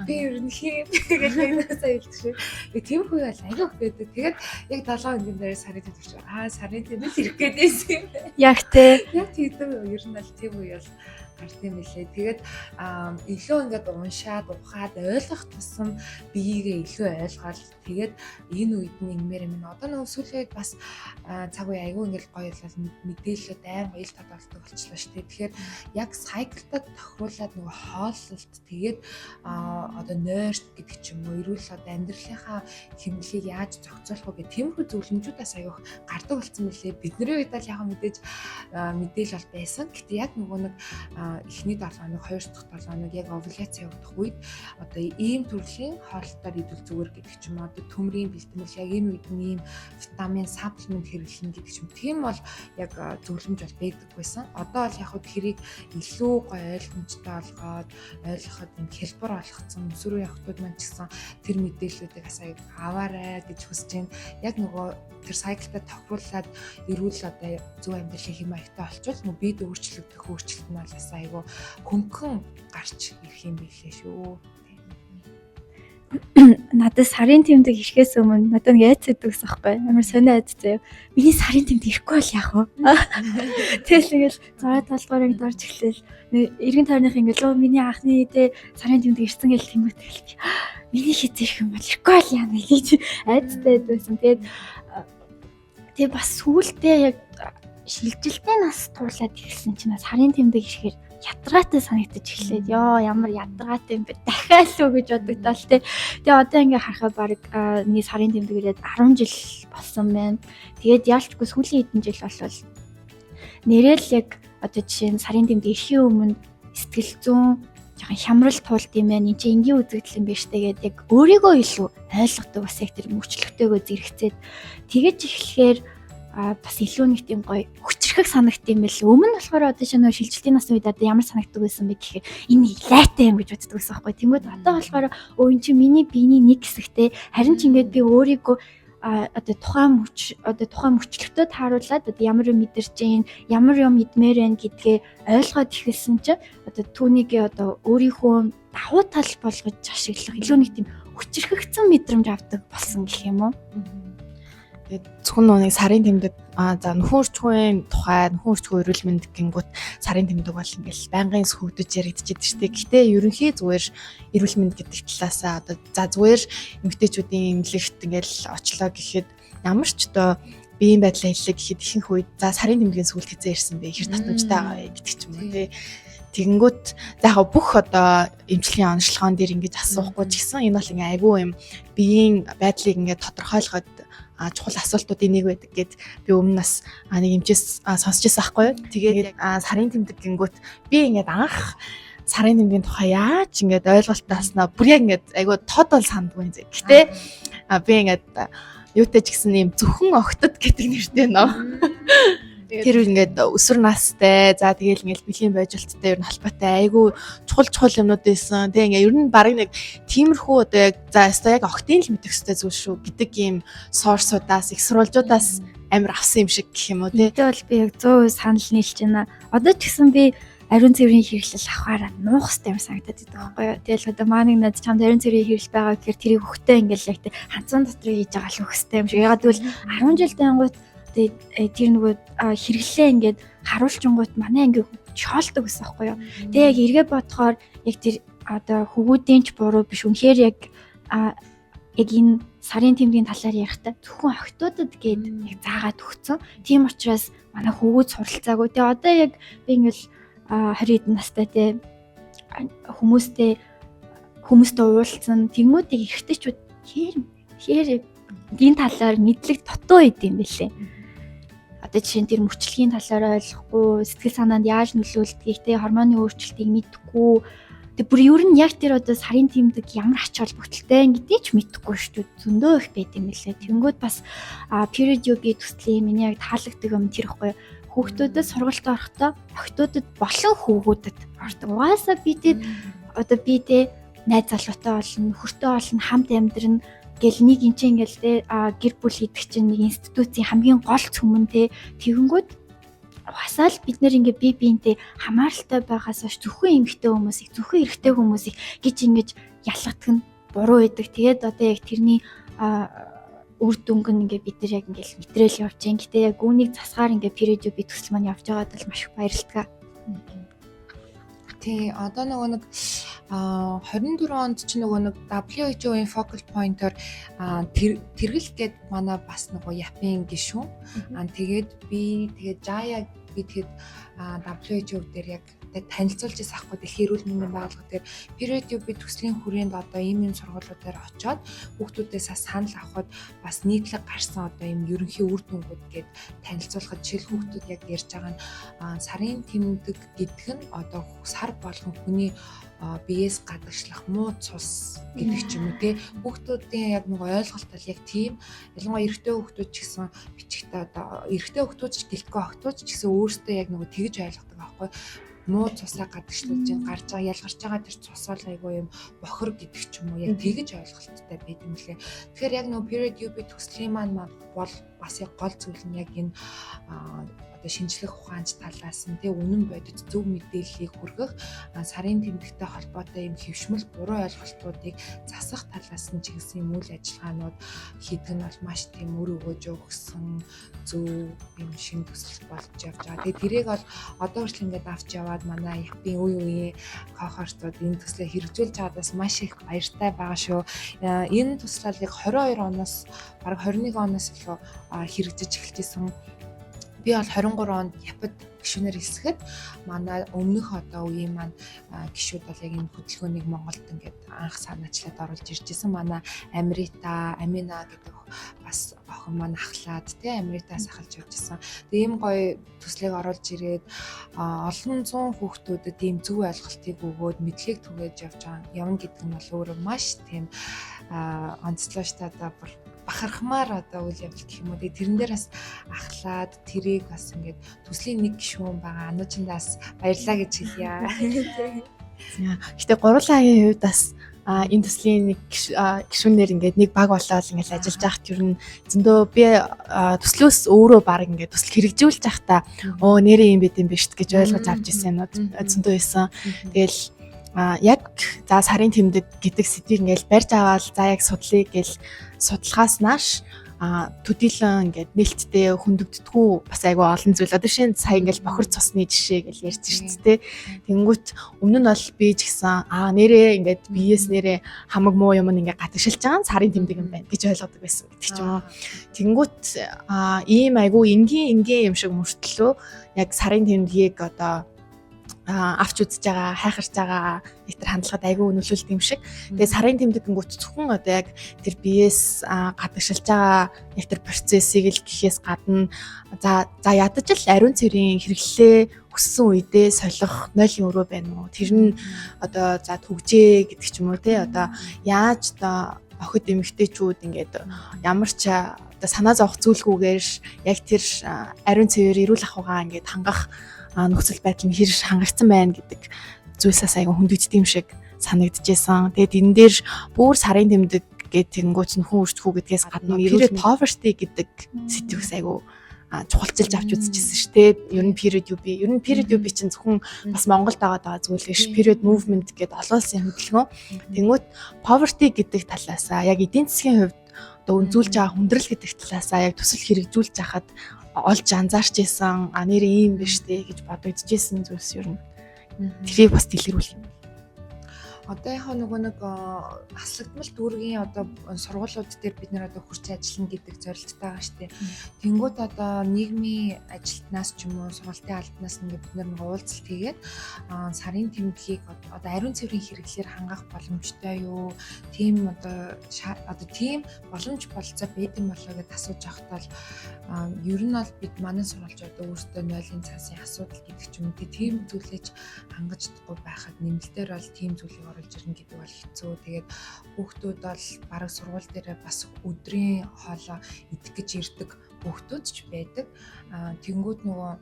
Би ер нь хийм гэх юмнаас айлтг шиг. Тиймэрхүү бол аягүй их байдаг. Тэгээд яг 7 хоногийн дараа сарын тэмдэг чи сарын тэмдэг ирэх гээд байсан юм. Яг те. Яг тэгдэг ер нь бол тийм үе бол гарт юм билээ. Тэгээд илүү ингээд уншаад, ухаад, ойлгох тусам биеийгээ илүү ойлгоод тэгээд энэ үед нь ингэмээр юм. Одоо нөгөө сүүлийн үед бас цаг үе айгүй ингээд гоё болол мэдээлэлүүд амар гоё ил тод болдог болчихлоо шүү дээ. Тэгэхээр яг сайклтад тохируулаад нөгөө хооллолт тэгээд одоо нойрт гэдэг ч юм уу эрүүл одоо амьдралынхаа хэмнэлийг яаж зохицуулах вэ гэх тиймэрхүү зөвлөмжүүд бас айгүй гардаг болсон мөлий. Бидний үед бол яг мэдээж мэдээлэл бол байсан. Гэтэ яг нөгөө нэг Эхний 7 хоног, 2 дахь 7 хоног яг овуляц явагдах үед одоо ийм төрлийн хоолтоор идвэл зүгээр гэдэг ч юм уу. Одоо төмрийн бэлтгэл яг энэ үед нь ийм витамин, supplement хэрэглэнэ гэдэг ч юм. Тийм бол яг зөвлөмж бол байдаг байсан. Одоо бол яг хөө тэрийг илүү гоё ойлгомжтой олгоод, ойлгоход юм хэлбэр олгоцсон өсвөр үеийн охтууд маань ч гэсэн тэр мэдээллүүдийг бас аяг аваарай гэж хүсэж байна. Яг нөгөө тэр cycle тай тохируулаад эрүүл одоо зөв амьдралын хэм маягтай олчвол нөгөө биед өөрчлөгдөх өөрчлөлт нь бол бас айгүй хөнгөн гарч ирэх юм билээ шүү. Надад сарын тэмдэг ирэхээс өмнө надад нэг айц өгдөг гэсэн байхгүй. Амар сонио айц заяа. Миний сарын тэмдэг ирэхгүй бол яах вэ? Тэгэл ингээл 6 7 дугаар ангид орж эхлээл эргэн тойрных ингээл өө миний анхны тэ сарын тэмдэг ирсэн гэл тэнгуут тэгэл миний хэзээ ирэх юм бол ирэхгүй бол яана гэж айцтай байсан. Тэгээд тэгээ бас сүүлдээ яг шилжилтийн нас туулаад эхэлсэн чинь сарын тэмдэг ирэхээр ядаргаатай санагдаж эхлээд ёо ямар ядаргаатай юм бэ, дахиад л үү гэж бодогдоол те. Тэгээ одоо ингээ харахад баг миний сарын тэмдэг ирээд 10 жил болсон байна. Тэгээд яалчгүй сүүлийн хэдэн жил болвол нэрэл яг одоо жишээ нь сарын тэмдэг ирэхийн өмнө сэтгэл зүйн жоохон хямрал туулд юм байна. Энд чинь энгийн үзэгдэл юм биш тэгээд яг өөрийгөө илүү ойлгодог, бас яг тэр мөчлөгтэйгөө зэрэгцээд тэгэж эхлэхээр бас илүү нэг тийм гоё хүчрхэг санагд юм байл. Өмнө нь болохоор одоо шинэ шилжилтийн насны үед одоо ямар санагддаг байсан бэ гэхээр энэ лайтай юм гэж боддог байсан байхгүй. Тэнгүүд одоо болохоор өө эн чинь миний биений нэг хэсэгтэй, харин ч ингээд би өөрийгөө одоо тухайн мөч одоо тухайн мөчлөгтөө тааруулаад одоо ямар юм мэдэрч гин, ямар юм идмээр байна гэдгээ ойлгоод эхэлсэн чинь одоо түүнийг одоо өөрийнхөө давуу тал болгож ашиглах илүү нэг тийм хүчрхэгцэн мэдрэмж авдаг болсон гэх юм уу? Тэгээд зөвхөн нэг сарын тэмдэг за нөхөн үрчхүүн тухай, нөхөн үрчхүүн эрүүл мэнд гингүүт сарын тэмдэг бол ингээл байнгын сөхөгдөж яригдчихэд шүү дээ. Гэтэ ерөнхий зүгээр эрүүл мэнд гэдэг талаасаа одоо за зүгээр эмэгтэйчүүдийн эмнэлэгт ингээл очлоо гэхэд ямар ч одоо биеийн байдлаа хэллээ гэхэд ихэнх үед за сарын тэмдгийн сүүлд хэзээ ирсэн бэ, хэр татамжтай байгаа вэ гэдэг ч юм уу тий. Тэгэнгүүт за яг бүх одоо эмчилгээний онцлогоон дээр ингэж асуухгүй ч гэсэн энэ бол ингээ айгүй юм биеийн байдлыг ингээ тодорхойлоход чухал асуултуудын нэг байдаг гэд би өмнө нас нэг эмчээс сонсч байсан байхгүй юу. Тэгээд сарын тэмдэг гингүүт би ингээд анх сарын тэмдгийн тухай яаж ингээд ойлголт тааснаа бүр яг ингээд айгүй тод бол сандгүй юм зэ. Гэтэ би ингээд юутай ч гэсэн юм зөвхөн огтод гэдэг нэртэй нөө. Тэр ингээд өсвөр настай, за тэгэл ингээд бэлгийн бойжилттай ер нь холбоотой айгүй чухал чухал юмнууд байсан. Тэгээ ингээд ер нь баг нэг тиймэрхүү одоо яг за өстой яг огтын л мэдэх ёстой зүйл шүү гэдэг ийм source уудаас, их сурвалжуудаас амар авсан юм шиг гэх юм уу тий. Тэгвэл бол би яг 100% санал нийлж байна. Одоо ч гэсэн би ариун цэврийн хэрэглэл авахаараа нуух хэрэгтэй юм санагдаад байдаг байхгүй юу. Тэгэл одоо маа нэг над чамд ариун цэврийн хэрэглэл байгаа гэхээр тэрийг хөхтэй ингээл яг тий ханцсан дотор хийж байгаа л өгөх хэрэгтэй юм шиг. Ягаад гэвэл 10 жил дайнгуут тэгээд тэр нөгөө хэрэглээ ингээд харуулчингууд манай ингээ шоолдог гэсэн байхгүй юу. Тэгээ яг эргээ бодохоор яг тэр одоо хөвгүүдийн ч буруу биш, үнэхээр яг яг энэ сарын тэмдгийн талаар ярихдаа зөвхөн охтуудад гээд яг заагаад өгцөн. Тийм учраас манай хөвгүүд суралцаагүй. Тэгээ одоо яг би ингээл 20 хэдэн настай те хүмүүстэй уулзсан тэнгүүдийг эрэгтэйчүүд хэр хэр энэ талаар мэдлэг дутуу идэм юм бэлээ. Одоо жишээ нь тэр мөрчлөгийн талаар ойлгохгүй, сэтгэл санаанд яаж нөлөөлдгийг те гормоны өөрчлөлтийг мэдэхгүй. Тэг бүр ер нь яг тэр одоо сарын тэмдэг ямар ач холбогдолтой гэдгийг ч мэдэхгүй шүү дээ. Зөндөө их байт юм лээ. Тэнгүүд бас period UB төслийн миний яг таалагддаг юм тэр ихгүй. Хүүхдүүдэд сургалт орохдоо охтуудад болон хүүгүүдэд ордог. Угаасаа би тэ одоо би тэ найз залуутай болно, нөхөртэй болно, хамт амьдрна гэл нэг эн чинь ингээл те гэр бүл хийдэг чинь нэг институцийн хамгийн гол цөмөн те тэгэнгүүт угаасаа л бид нэр ингээ бие биентэй хамааралтай байгаас хойш зөвхөн эмэгтэй хүмүүсийг, зөвхөн эрэгтэй хүмүүсийг гэж ингэж ялгадаг нь буруу байдаг. Тэгээд одоо яг тэрний үр дүнг нь ингээ бид нар яг ингээл мэтрэл явж гин. Гэтэ яг үүнийг засгаар ингээ period би төсөл маань явж байгаад бол маш их баярлалаа. Тий, одоо нөгөө нэг 24 онд чи нөгөө нэг WHO-ийн focal point-оор тэргэл гээд манай бас нөгөө Япын гишүүн. Тэгээд би тэгээд Jaya Би тэгэхэд WHO дээр яг танилцуулж байсан ахгүй, дэлхийн эрүүл мэндийн байгууллага дээр period UB төслийн хүрээнд одоо ийм ийм сургуулиудаар очиод хүүхдүүдээс санал авахад бас нийтлэг гарсан одоо ийм ерөнхий үр дүнгууд гээд танилцуулахад жишээл хүүхдүүд яг ярьж байгаа нь сарын тэмдэг гэдэг нь одоо сар болгон хүний биеэс гадагшлах муу цус гэдэг ч юм уу, те, хүүхдүүдийн яг нэг ойлголт бол яг тийм. Ялангуяа эрэгтэй хүүхдүүд ч гэсэн бичгтээ одоо эрэгтэй хүүхдүүд ч гэлтгүй, охтууд ч гэсэн өөрсдөө яг нөгөө тэгж ойлгодог байхгүй, муу цусаа гадагшлуулж гарч байгаа, ялгарч байгаа тэр цусаа л айгүй юм бохор гэдэг ч юм уу, яг тэгж ойлголттой байд юм лээ. Тэгэхээр яг нөгөө period UB төслийн маань бол бас яг гол зүйл нь яг энэ одоо шинжлэх ухаанч талаас нь, тэг, үнэн бодит зөв мэдээллийг хүргэх, сарын тэмдэгтэй холбоотой юм хэвшмэл буруу ойлголтуудыг засах талаас нь чиглэсэн юм үйл ажиллагаанууд хийдэг нь бол маш тийм үр өгөөж өгсөн зөв юм шин төсөл болж явж байгаа. Тэгээ тэрийг бол одоо хүртэл ингээд авч яваад манай Япын үе үеийн кохортууд энэ төслөө хэрэгжүүлж байгаадаас маш их баяртай байгаа шүү. Энэ туслалыг 22 оноос, бараг 21 оноос илүү хэрэгжиж эхэлж исэн. Би бол 23 онд Япад гишүүнээр элсэхэд манай өмнөх одоо үеийн маань гишүүд бол яг энэ хөдөлгөөнийг Монголд ингээд анх санаачлаад оруулж ирж исэн. Манай Амрита, Амина гэдэг бас охин маань ахлаад, тий, Амритаас ахалж явж исэн. Тэгээ ийм гоё төслийг оруулж ирээд олон зуун хүүхдүүдэд ийм зөв ойлголтыг өгөөд мэдлэгийг түгээж явж байгаа явна гэдэг нь бол өөрөө маш тийм онцлог шүү дээ. Одоо бүр бахархмаар одоо үйл явдал гэх юм уу. Тэгээ тэрэн дээр бас ахлаад тэрийг бас ингээд төслийн нэг гишүүн байгаа Ануучиндаас баярлаа гэж хэлье. Гэтэ гурвуулаагийн хувьд бас энэ төслийн нэг гишүүнээр ингээд нэг баг болоод ингээд ажиллаж байхад ер нь зөндөө би төслөөс өөрөө баг ингээд төсөл хэрэгжүүлж байхдаа өө нэрээ юм байт юм биш гэж ойлгож авч ирсэн юмнууд зөндөө байсан. Тэгэл яг за сарын тэмдэг гэдэг сэдвийг ингээл барьж аваад за яг судлая гэл судалгаас нааш төдийлөн ингээд нээлттэй хөндөгддгүү бас айгүй олон зүйл. Одоо шинэ сая ингээд бохир цусны жишээ гэж ярьж шүү дээ. Тэнгүүт өмнө нь бол би ч гэсэн нэрээ ингээд биеэс нэрээ хамаг муу юм ингээд гатгшилж байгаа нь сарын тэмдэг юм байна гэж ойлгодог байсан гэдэг ч юм уу. Тэнгүүт ийм айгүй энгийн энгийн юм шиг мөртлөө яг сарын тэмдгийг одоо авч үзэж байгаа, хайхарч байгаа нэг тэр хандлагад айгүй нөлөөлдөг юм шиг. Тэгээ сарын тэмдэг гингүүт зөвхөн одоо яг тэр биеэс гадагшилж байгаа яг тэр процессыг л гэхээс гадна за за ядаж л ариун цэврийн хэрэглээ өссөн үедээ солих нойлын өрөө байна уу? Тэр нь одоо за түгжээ гэдэг ч юм уу, те, одоо яаж одоо охид эмэгтэйчүүд ингээд ямар ч одоо санаа зовох зүйлгүйгээр яг тэр ариун цэвэр эрүүл ахуйгаа ингээд хангах нөхцөл байдал нь хэр хангагдсан байна гэдэг зүйлсээс айгүй хөндөгддөг юм шиг санагдчихсан. Тэгээд энэ дээр бүр сарын тэмдэг гэдэг тэгэнгүүт нь хүн өрчхүү гэдгээс гадна period poverty гэдэг сэдвээс айгүй чухалчилж авч үзчихсэн шүү дээ. Ер нь period UB, ер нь period UB чинь зөвхөн бас Монголд байгаа даа зүйл биш. Period movement гэдэг олон улсын хөдөлгөөн. Тэнгүүт poverty гэдэг талаасаа яг эдийн засгийн хувьд одоо үнзүүлж байгаа хүндрэл гэдэг талаасаа яг төсөл хэрэгжүүлж хахад олж анзаарч исэн, а нэр ийм биш үү гэж бодогдчихсэн зүйлс ер нь тэрийг бас дэлгэрүүлэх юм. Одоо яг нөгөө нэг аслагдмал дүүргийн одоо сургуулиуд дээр бид нэр одоо хурц ажиллана гэдэг зорилттой байгаа шүү дээ. Тэнгүүд одоо нийгмийн ажилтнаас ч юм уу, сургалтын албанаас ингээд бид нар нэг уулзалт хийгээд сарын тэмдгийг одоо ариун цэврийн хэрэглээр хангах боломжтой юу? Тийм одоо тийм боломж болцоо байд юм болоо гэдээ асууж авахтаа л ер нь бол бид манай сургуульч одоо өөрсдөө нойлын цаасын асуудал гэдэг ч юм уу, тийм зүйлээж хангаж чадахгүй байхад нэмэлтээр бол тийм зүйлийг оруулж ирнэ гэдэг бол хэцүү. Тэгээд хүүхдүүд бол бараг сургууль дээрээ бас өдрийн хоолоо идэх гэж ирдэг хүүхдүүд ч байдаг. Тэнгүүд нөгөө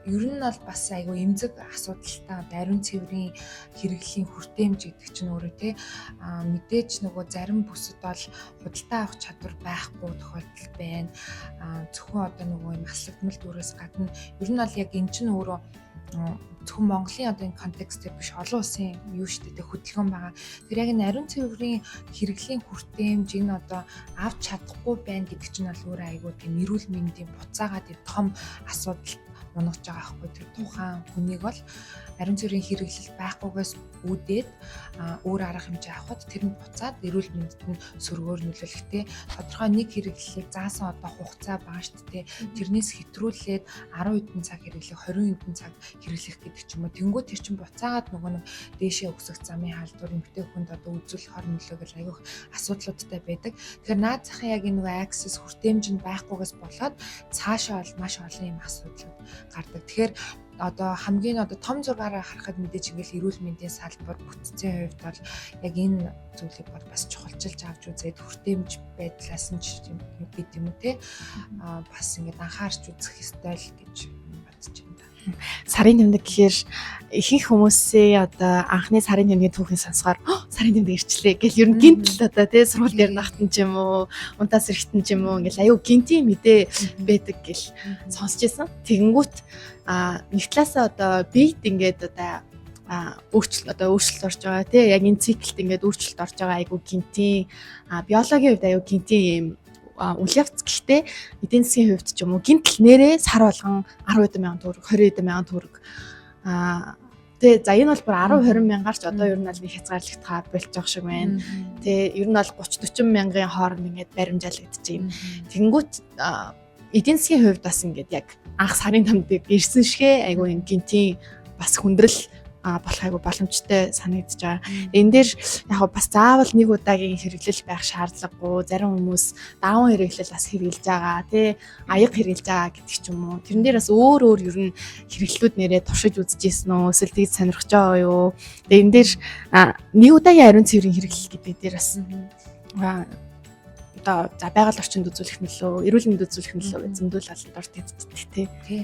ер нь бол бас айгүй эмзэг асуудалтай ариун цэврийн хэрэглэлийн хүртээмж гэдэг чинь өөрөө, те, мэдээж нөгөө зарим бүсэд бол худалдаа авах чадвар байхгүй тохиолдол байна. Зөвхөн одоо нөгөө юм аслагдмал дүүрээс гадна ер нь бол яг эн чинь өөрөө зөвхөн Монголын одоо энэ контекстээр биш, олон улсын юу шүү дээ, хөдөлгөөн байгаа. Тэр яг энэ ариун цэврийн хэрэглэлийн хүртээмж энэ одоо авч чадахгүй байна гэдэг чинь бол өөрөө айгүй тийм эрүүл мэндийн буцаагаа тийм том асуудал унагж байгаа хгүй тэр тухайн хүнийг бол ариун цэврийн хэрэглэл байхгүйгээс үүдээд өөр арга хэмжээ авахад тэр нь буцаад эрүүл мэндэд нь сөргөөр нөлөөлөхтэй тодорхой нэг хэрэглэлийг заасан одоо хугацаа байгаа шүү дээ. Тэрнээс хэтрүүлээд 10 хэдэн цаг хэрэглэх, 20 хэдэн цаг хэрэглэх гэдэг ч юм уу. Тэнгүү тэр чинь буцаагаад нөгөө нэг дээшээ өсөх замын халдвар эмэгтэй хүнд одоо үзүүлэх хор нөлөө гэл айгүйх асуудлуудтай байдаг. Тэгэхээр наад захын яг энэ нөгөө access хүртээмж нь байхгүйгээс болоод цаашаа бол маш олон юм асуудлууд гардаг. Тэгэхээр одоо хамгийн одоо том зургаараа харахад мэдээж ингээл эрүүл мэндийн салбар бүтцийн хувьд бол яг энэ зүйлийг бол бас чухалчилж авч үзээд хүртээмж байдлаас нь ч гэдэг юм уу те бас ингээд анхаарч үзэх ёстой л гэж бодож байна. Сарын тэмдэг гэхээр ихэнх хүмүүсийн одоо анхны сарын тэмдгийн түүхийг сонсохоор сарын тэмдэг ирчлээ гэл ер нь гинт л одоо тий сургууль дээр нахтан ч юм уу унтаас эрэхтэн ч юм уу ингээл аюу гинтийн мэдээ байдаг гэл сонсч байсан. Тэгэнгүүт нэг талаасаа одоо биед ингээд одоо өөрчлөлт одоо өөрчлөлт орж байгаа тий яг энэ циклд ингээд өөрчлөлт орж байгаа айгу гинтийн биологийн хувьд аюу гинтийн юм үйл явц. Гэхдээ эдийн засгийн хувьд ч юм уу гинтл нэрээ сар болгон 10 хэдэн мянган төгрөг, 20 хэдэн мянган төгрөг тэгээ за энэ бол бүр 10 20 мянгаар ч одоо ер нь бол нэг хязгаарлагдгаа болж байгаа шиг байна. Тэгээ ер нь бол 30 40 мянган хооронд ингээд баримжаалагдчих юм. Тэгэнгүүт эдийн засгийн хувьд бас ингээд яг анх сарын тэмдэг ирсэн шигэ айгу юм гинтийн бас хүндрэл болох айгу боломжтой санагдаж байгаа. Энэ дээр яг бас заавал нэг удаагийн хэрэглэл байх шаардлагагүй. Зарим хүмүүс даван хэрэглэл бас хэрэглэж байгаа тий аяга хэрэглэж байгаа гэдэг ч юм уу. Тэрэн дээр бас өөр өөр ер нь хэрэглэлүүд нэрээ туршиж үзчихсэн үү? Эсвэл тэгж сонирхож байгаа юу? Тэгээ энэ дээр нэг удаагийн ариун цэврийн хэрэглэл гэдэг дээр бас одоо за байгаль орчинд үзүүлэх нөлөө, эрүүл мэнд үзүүлэх нөлөө гэж зөндөл олон дорд иддэг тий. Тий.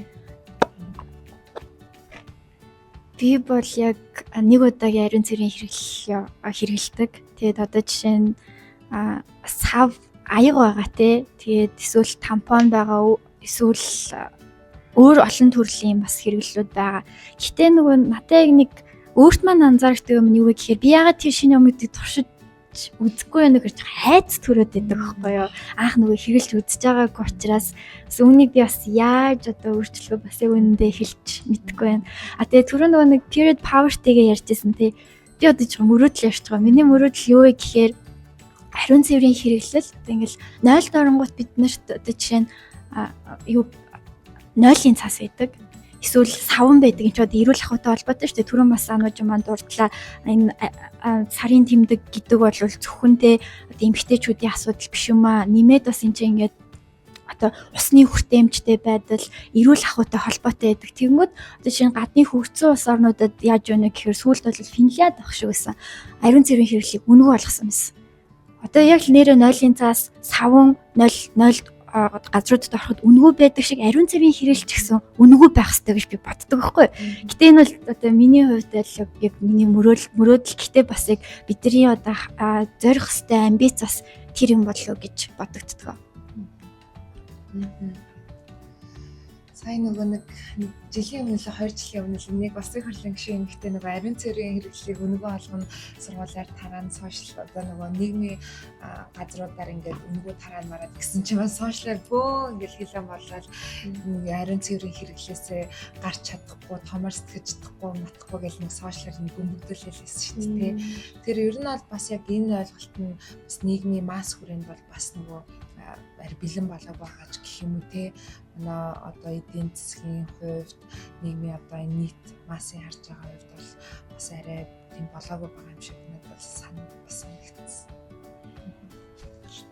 Би бол яг нэг удаагийн ариун цэврийн хэрэглэл хэрэглэдэг. Тэгээд одоо жишээ нь сав аяга байгаа те. Тэгээд эсвэл тампон байгаа, эсвэл өөр олон төрлийн бас хэрэглэлүүд байгаа. Гэтэ нөгөө надад яг нэг өөрт маань анзаардаг юм нь юу вэ гэхээр би ягаад тэр шинэ юмнуудыг туршиж үзэхгүй байна гэж хайц төрөөд байдаг байхгүй юу. Анх нөгөө хэрэглэж үзэж байгаагүй учраас бас үүнийг би бас яаж одоо өөрчлөх вэ бас яг үнэндээ хэлж мэдэхгүй байна. А тэгээ түрүү нөгөө нэг period poverty-гээ ярьжсэн тий. Би одоо ч мөрөөдөл ярьж байгаа. Миний мөрөөдөл юу вэ гэхээр ариун цэврийн хэрэглэл одоо ингээл 0 доронгуут бид нарт одоо жишээ нь юу 0-ын цаас байдаг эсвэл саван байдаг энэ ч одоо эрүүл ахуйтай холбоотой шүү дээ. Түрүүн бас анууж маань дурдлаа. Энэ сарын тэмдэг гэдэг бол зөвхөн те одоо эмэгтэйчүүдийн асуудал биш юм аа. Нэмээд бас энэ чинь ингээд одоо усны хүртээмжтэй байдал, эрүүл ахуйтай холбоотой байдаг. Тэгэнгүүт одоо шинэ гадны хөгжсөн улс орнуудад яаж байна гэхээр сүүлд бол Финлянд ах шиг байсан. Ариун цэврийн хэрэглийг үнэгүй болгосон байсан. Одоо яг л нэрээ 0-ын цаас саван 0 0 газруудад ороход үнэгүй байдаг шиг ариун цэврийн хэрэглэл ч гэсэн үнэгүй байх хэрэгтэй гэж би боддог байхгүй. Гэтэ энэ бол одоо миний хувьд л яг миний мөрөөдөл гэтэ бас яг бидний одоо зорих хэрэгтэй амбиц бас тэр юм болов гэж бодогддог. Сая нөгөө нэг жилийн өмнө л 2 жилийн өмнө л нэг улсын хурлын гишүүн эмэгтэй нөгөө ариун цэврийн хэрэглэлийг үнэгүй олгоно сургуулиар тараан сошиал одоо нөгөө нийгмийн газруудаар ингээд үнэгүй тараан мараад гэсэн чинь бас сошиалаар бөө ингээд хилэн болоод ариун цэврийн хэрэглээсээ гарч чадахгүй, томор сэтгэж чадахгүй, матахгүй гэл нэг сошиалаар нэг гүмбэгдүүлэлээсэн шүү дээ. Тэр ер нь бол бас яг энэ ойлголт нь бас нийгмийн масс хүрээнд бол бас нөгөө арь бэлэн болоог байгаа ч гэх юм уу те. Манай одоо эдийн засгийн хувьд нийгмийн одоо энэ нийт массын харж байгаа хувьд бол бас арай тийм болоогүй байгаа юм шиг надад бол бас санагдсан.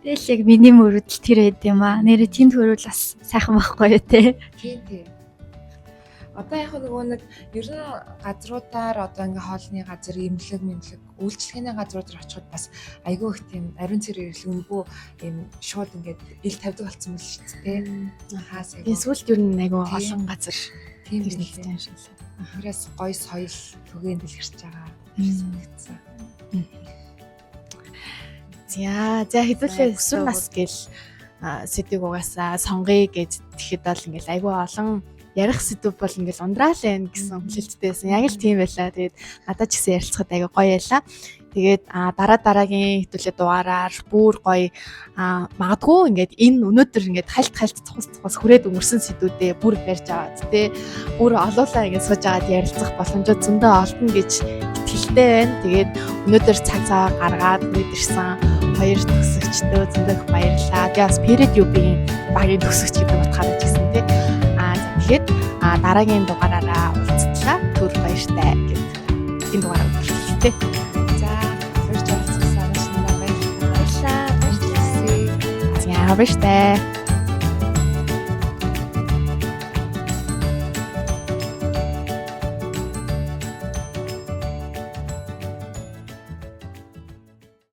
Гэтэл яг миний мөрөөдөл тэр байд юм аа. Нэрээ тийм төрөл бас сайхан байхгүй юу те. Тийм тийм. Одоо яг нөгөө нэг ер нь газруудаар одоо ингээ хоолны газар, эмнэлэг, мэмлэг, үйлчлэгээний газруудаар очиход бас айгүй их тийм ариун цэвэр хэрэглэл үнэгүй юм шууд ингээд ил тавьдаг болсон байл шүү дээ. Хаас айгүй. Сүүлд ер нь айгүй олон газар тийм нэгтэй юм шиг лээ. Тэрээс гой соёл түгээн дэлгэрч байгаа санагдсан. За хэдүүлээ өсвөр нас гэл сэдвийг угаасаа сонгоё гэж тэгэхэд бол ингээл айгүй олон ярих сэдв бол ингээл ундраал байна гэсэн хүлээлттэй байсан. Яг л тийм байлаа. Тэгээд надад ч гэсэн ярилцахад айгүй гоё байлаа. Тэгээд дараа дараагийн хэдүүлээ дугаараар бүр гоё магадгүй ингээд энэ өнөөдөр ингээд хальт хальт цус цус хүрээд өнгөрсөн сэдвүүдээ бүр барьж аваад тий бүр олоолаа ингээд сууж аваад ярилцах боломжоо зөндөө олдно гэж итгэлтэй байна. Тэгээд өнөөдөр цаг цаа гаргаад хүрээд ирсэн хоёр төгсөгчдөө зөндөө их баярлалаа. Тэгээ бас Period UB-ийн багийн төгсөгч гэдэг утгаараа ч гэсэн тий. За тэгэхэд дараагийн дугаараараа уулзтлаа. Түр баяртай гэд энэ дугаараа өндөрлөлээ тий. За урьж оролцсон санаач нараа баярлалаа. Баярлалаа. Баярлалаа. За баяртай.